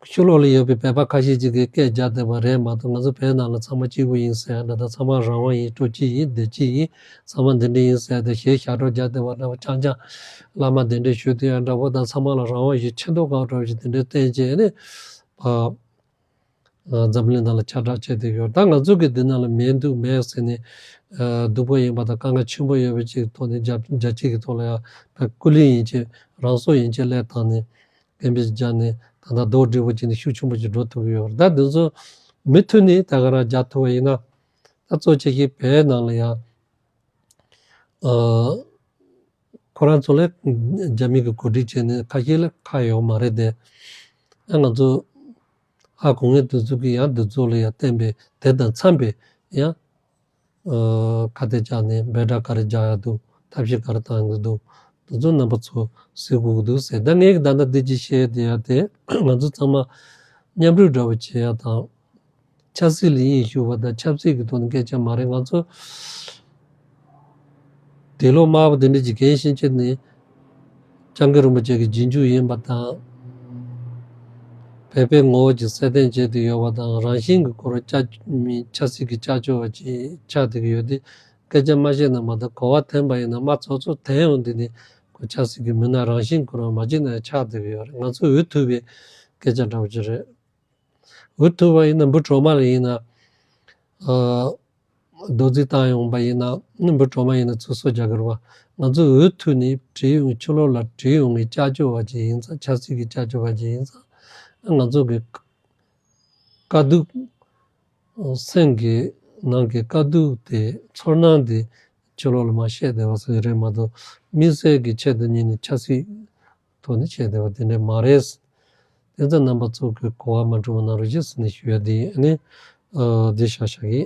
ཕྱི་ལོགས་ལ་ཡོད་པའི་བོད་པ་ཁ་ཤས་ཅིག་གིས་སྐད་རྒྱག་བསྡད་པ་རེད་མ་གཏོགས། ང་ཚོ་བོད་ནང་ལ་ཚང་མ་གཅིག་པུ་ཡིན་ཟེར་ཡ་འདྲ་དང་། ཚང་མ་རང་དབང་ཡིན། སྤྲོ་སྐྱིད་ཡིན། བདེ་སྐྱིད་ཡིན། ཚང་མ་འདི་འདྲ་ཡིན་ཟེར་ཡ་དེ་གཞས་ཞབས་བྲོ་རྒྱག་བསྡད་པ་འདྲ་བོ། རྐྱང་རྐྱང་བླ་མ་གདན་འདྲེན་ཞུ་བསྡད་ཡ་འདྲ་བོ་དང་། ཚང་མ་ལ་རང་དབང་ཡོད། ཆེ་མཐོ་ག་བ་འདྲ་བོ་ཞིག་དེ་འདྲ་བསྟན་བྱས་ནས་ཕར་ཨ་འཛམ་གླིང་ནང་ལ་ཁྱབ་བསྒྲགས་བྱས་བསྡད་ཡོད། ད་ང་ཚོ་གི་འདི་ནང་ལ་མེད་འདུག་མེད་ཟེར་ནས་ཨ་སྡུག་པོ་ཡིན་པ་དང་། དཀའ་ངལ་ཆེན་པོ་ཡོད་པའི་ཅིག་ཐོག་ནས་རྒྱ་རྒྱལ་སྤྱི་གི་ཐོག་ལ་ཡང་ཕར་སྐུ་ལུས་ཡན་ཆད་རང་སྲོག་ཡན་ཆད་བློས་བཏང་ནས་སྐད་འབོད་རྒྱག་ནས། ད་ལྟ་རྡོག་སྒྲིལ་པོ་བྱས་ནས་ཤུགས་ཆེན་པོ་ཅིག་འགྲོ་ཐུབ་ཀྱི་ཡོད་རེད། ད་འདི་ཚོ་མུ་མཐུད་ནས་ད་ག་རང་རྒྱག་ཐུབ་པ་ཡིན་ན། ད་གཙོ་ཆེ་ཤོས་བོད་ནང་ལ་ཡང་ཨ་ཁོ་རང་ཚོ་ལ་རྒྱ་མི་གིས་གོ་སྒྲིག་བྱས་ནས་ཁ་ཤས་ལ་ཁག་ཡོད་མ་རེད་དེ། ཨ་ང་ཚོ་ཧ་གོ་མཁན་དེ་ཚོ་གིས་ཡང་འདི་ཚོ་ལ་ཡང་བརྟེན་པའི་དེ་དང་འཚམ་པའི་ཡང་ཨ་ཁ་གཏད་བཅག་ནས་འབོད་སྒྲ་ག་རེ་རྒྱག་ཡ་འདུག་ཐབས་ཤེས་ག་རེ་གཏང་གི་འདུག་འདི་ཚོ་རྣམ་པ་ཚོ་གཟིགས་དགོས་ཀྱི་འདུག་ཟེར། ད་ངས་ད་ལྟ་འདི་ཅིག་བཤད་བསྡད་ཡ་དེ། ང་ཚོ་ཚང་མ་མཉམ་རུབ་འདྲ་བོ་བྱེད་ཡ་དང་། ཆབ་སྲིད་ལ་དབྱིངས་ཞུགས་པ་དང་ཆབ་སྲིད་ཀྱི་ཐོག་ནས་སྐད་ཆ་མ་རེད། ང་ཚོ་དེ་ལོ་དམར་པོ་དེ་འདྲ་ཅིག་འགན་ཤེས་ཆེད་ནས་སྐྱབས་མགོན་རིན་པོ་ཆེ་གི་རྗེས་འཇུག་ཡིན་པ་དང་། བོད་པའི་ངོ་བོ་ཅིག་གསལ་སྟོན་བྱེད་དུ་ཡོད་པ་དང་། རང་བཞིན་གྱི་ཁོ་རང་ཅ་མི་ཆབ་སྲིད་ཀྱི་ཅ་ཅོ་བ་ཅིག་ཆགས་བསྡད་ཀྱི་ཡོད་དུས། སྐད་ཆ་མ་བཤད་ན་མ་གཏོགས། གོ་བ་འཐེན་པ་ཡིན་ན་མར་ཚོགས་གཙོ་འཐེན་ཡོང་དུས་ནས་ཁོ་ཆབ་སྲིད་ཀྱི་མི་སྣ་རང་བཞིན་ཁོ་རང་མ་བྱེད་ན་ཡང་ཆགས་བསྡད་ཀྱི་ཡོད་རེད། ང་ཚོ་འོས་ཐུབ་པའི་སྐད་ཆ་འདྲ་བོ་ཅིག་རེད། འོས་ཐུབ་པ་ཡིན་ན། འབུ་གྲོག་མ་ལ་ཡིན་ན། ཨ་རྡོག་རྫིས་བཏང་ཡོང་པ་ཡིན་ན། འབུ་གྲོག་མ་ཡིན་ན་ཚུར་གསོ་རྒྱག་གི་རེད་པ། ང་ཚོ་འོས་ཐུབ་ནས་བྲོས་ཡོང་། ཕྱི་ལོགས་ལ་བྲོས་ཡོང་གི་ཅ་ཅོ་བ་ཅིག་ཡིན་ཙང་། ཆབ་སྲིད་ཀྱི་ཅ་ཅོ་བ་ཅིག་ཡིན་ཙང་། ང་ཚོ་གི་དཀའ་སྡུག་སེམས་ཀྱི་ནང་གི་དཀའ་སྡུག་དེ། ཚོར་སྣང་དེ་ཕྱི་ལོགས་ལ་མར་བཤད་བསྡད་པ་ཟེར་རེད་མ་གཏོགས། དམིགས་བསལ་གྱི་ཆེད་དུ་གཉེར་ནས་ཆབ་སྲིད་ ཐོག་ནས་བྱས་བསྡད་པ་དེ་འདྲ་མ་རེད། དེ་ཚོ་རྣམ་པ་ཚོ་གི་གོ་བ་མ་འགྲོ་བ་གནང་རོགས་ཞེས་ཟེར་ནས་ཞུ་ཡ་དེ་ཡིན། ཨ་ནི་ཨ་འདི་བཞག་བཞག་གི།